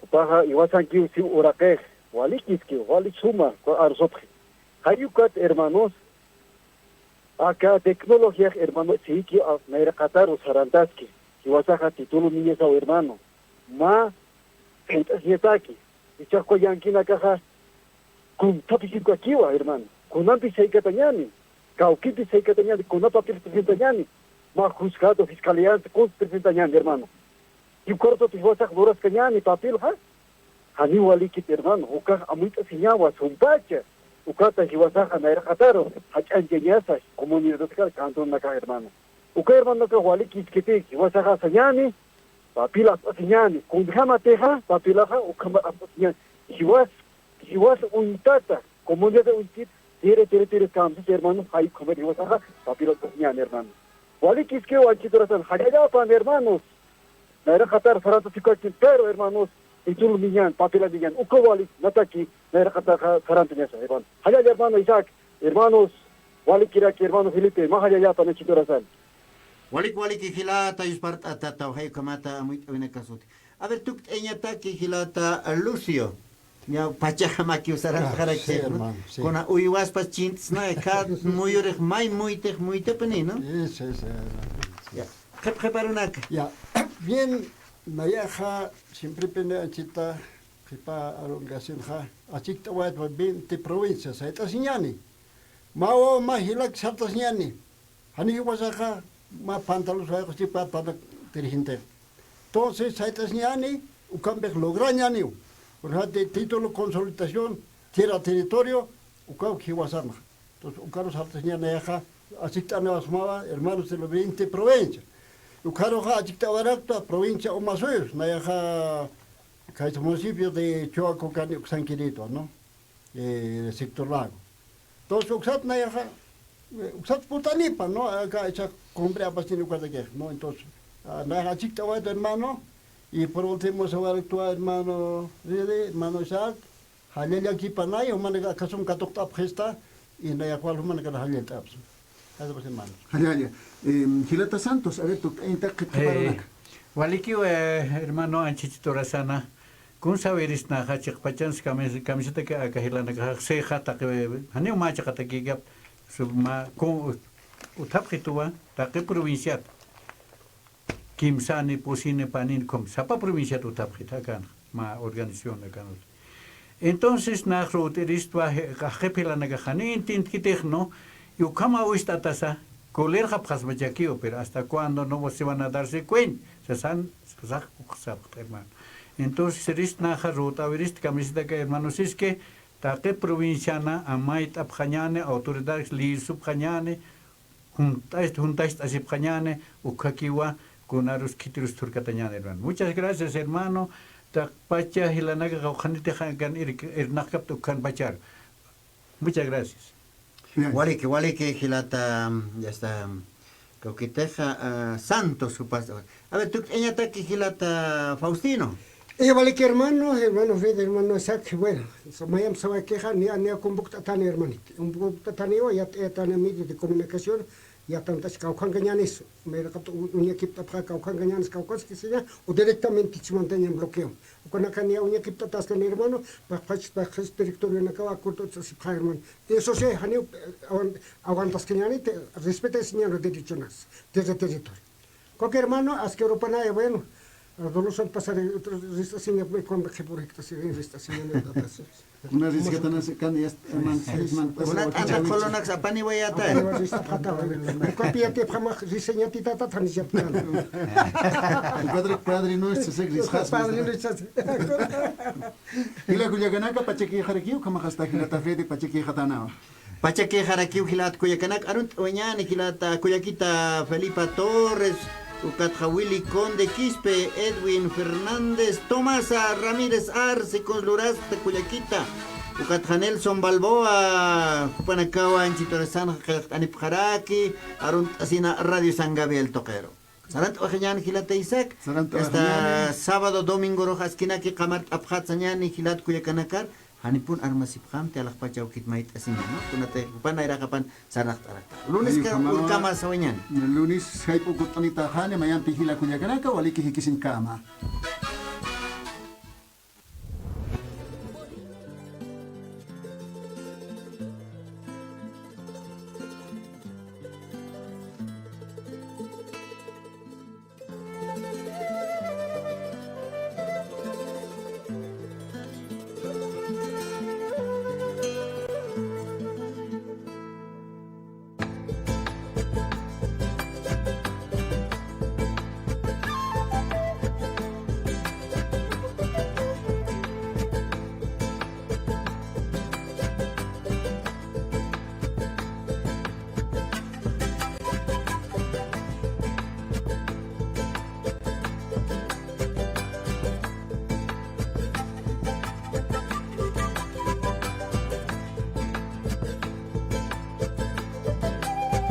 Jupaxa jiwasankiw siw uraqix, walikiskiw, wali suma, uka arsupxi. Jay ukat, hermanos, aka tecnologiax, hermano, sïkiw, a, nayraqataru sarantaski. Jiwasaxa tituluniñasaw, hermano. Mä, jint'asiñataki. Jichhax uka yankinakaxa, kunthapis ukakiwa, hermano. Kunampis saykatañäni. Kawkipis saykatañäni. Kuna papel presentañäni. Mä juzgado, fiscaliansa, kuns presentañäni, hermano. Jiwkarutapis jiwasax luraskañäni papelxa. Janiw walikit, hermano. Ukax amuyt'asiñawa, sumpacha. Ukata jiwasaxa nayraqataru jach'añchañasa, comunidadkar, cantonakax, hermano. Uka hermanonakax walikiskiti, jiwasaxa sañäni, papel apt'asiñäni, kunjamatixa, papelaxa, ukhama apt'asiñäni. Jiwas, jiwas uñtata, comunidad uñtit, tiri, tiri, tiri, kamsis, hermano, jay ukhamar jiwasaxa, papel apt'asiñäni, hermano. Walikiskiw anchhit urasan, jallallapan, hermanos. nayraqatar sarantaskipkakin, pero hermanos, título niñan, papelaniñan, uka walik, nataki, nayraqatar sarantañasa, hermano. Jallalla, hermano Isaac, hermanos, walikiraki, hermano Felipe, mä jallallata, Anchhit Turasan. Walik, walik, jilata, yuspart'atata, jay ukhamata, amuyt'awinakasuti. A ver, tukt'ayañataki, jilata Lucio. Ña pachaxa makiw sarantxarakix, ¿no? Ah, sí, hermano, sí. Kuna uywaspas chint'sna, kat muyurix may muytix muytapuni, ¿no? Sí, sí, sí, hermano, sí. Ya, qhip qhiparunaka. Ya, bien, nayaxa, siemprepini anchhita qhipa arunkasinxa, achikt'awaytwa veinte provincias, sayt'asiñäni. Mä wawa mä jilak sartasiñäni. Janiw jiwasaxa mä pantalus wayq'uchipa panak dirigente. Entonces, sayt'asiñäni, ukampix lograñäniw. Kunjati título consolidación, tierra territorio, ukaw jiwasanxa. Entonces, ukaru sartasiñäni nayaxa, achikt'aniwa suma, hermanos de las veinte provincias. Ukaruxa achikt'awaraktwa provincia Omasuyos, nayaxa, kaysa municipio de Choa Cocani uksankirïtwa, ¿no? Eh, sector Lago. Entonces, uksat nayaxa, eh, uksat purtanipa, ¿no? Aka echa cumbre apasini ukatakix, ¿no? Entonces, ah, nayaxa achikt'awayta, hermano, y por último, sawaraktwa, hermano Rede, hermano Isaac, jallallakipanay, jumanaka akasun katuqt'apxista, y nayax wal jumanakar jallallt'apxi. Jallalla, hermano. Jallalla. Em, jilata Santos, a ver, tukt'ayañatak qhip qhiparunaka. Eh, walikiw, eh, hermano Anchhit Turasana, kuns sawiristnaxa chiqpachans kamis-, kamisataki aka jilanakaxa, sixa taqi, janiw mä chiqatakikap, suma, ku-, uthapxituwa, taqi provinciat. Kimsani, pusini, panini, ukham, sapa provinciat uthapxit akan, mä organización akan. Entonces, nax ruwt'iristwa, je-, q'aqip jilanakax janiw entiendkitix, ¿no? Y ukham awist'atasa, colerxapxasmachakiw, pero ¿hasta cuándo no se van a darse cuenta? Sasan, sasax uksapxt, hermano. Entonces, siristnaxa ruwt'awirist kamisataki, hermano, si es que taqi provinciana amayt'apxañäni, autoridades liyisupxañäni, junt'as-, juntacht'asipxañäni, ukhakiwa, kunarus khitirus thurkatañäni, hermano. Muchas gracias, hermano. Taqpacha jilanaka qawqhanitix akan ir-, irnaqkapta ukhanpachar. Muchas gracias. Bien. Waliki, waliki, jilata, ya está, kawkitixa, ah, Santos, jupas. A ver, tukt'ayañataki jilata Faustino. Eh, waliki, hermano, hermano Fred, hermano Isaac, bueno, so-, mayamp sawakixa, niya, niya convoct'atani, hermanito. Convoct'ataniwa, yat-, yat'ayatani medio de comunicación, yatantach kawkhankañänis, mayraqat u-, uñakipt'apxa kawkhankañänis, kawkhanskisiña, o directamente ch'umantañan bloqueo. Ukanaka niya uñakipt'ataskani, hermano, paqpach, paqpach territorionakawa acuerdo ch'asipxa, hermano. Eso sí, janiw, eh, aguant-, aguantaskañäni, te-, respetasiñäni derechonas, desde territorio. Cualquier hermano, aski Europana, eh, bueno, dolosat pasar, eh, otro, rist'asiña, eh, cuando que por hectas, eh, rist'asiña, eh, datas. Kuna risgatanas kan, ya, hermano, hermano, kuna t'ant'a qulunaks apaniwayata. Apaniwa rist'apxatawa. Ukapi yatipxamax risañatitata thanisipxan. Padre, Padre Nuestro, se risqas. Padre Nuestro. Jila kullakanaka, pachakixarakiw, ukhamax hasta jilata Freddy pachakixatanawa. Pachakixarakiw jilat kullakanaka, arunt'awayañäni jilata kullakita Felipa Torres, ukatxa Willy Conde Quispe, Edwin Fernández, Tomasa Ramírez Arce, kuns lurasta kullakita, ukatxa Nelson Balboa, jupanakawa Anchhit Turasanxa qillqt'anipxaraki, arunt'asina Radio San Gabriel tuqiru. Sarant'awayañäni jilata Isaac. Sarant'awayañäni. Hasta sábado, domingorux askinaki qamart'apxatsañäni jilat kullakanakar, janipun armasipxamti alaxpach awkit mayt'asiña, ¿no? Kunatix jupan nayraqapan sarnaqt'arakta. Lunes ka, ukhamawa, urkama sawayañäni. Lunes jayp'ukut'anitaxani, mayampi jila kullakanaka, waliki jikisiñkama.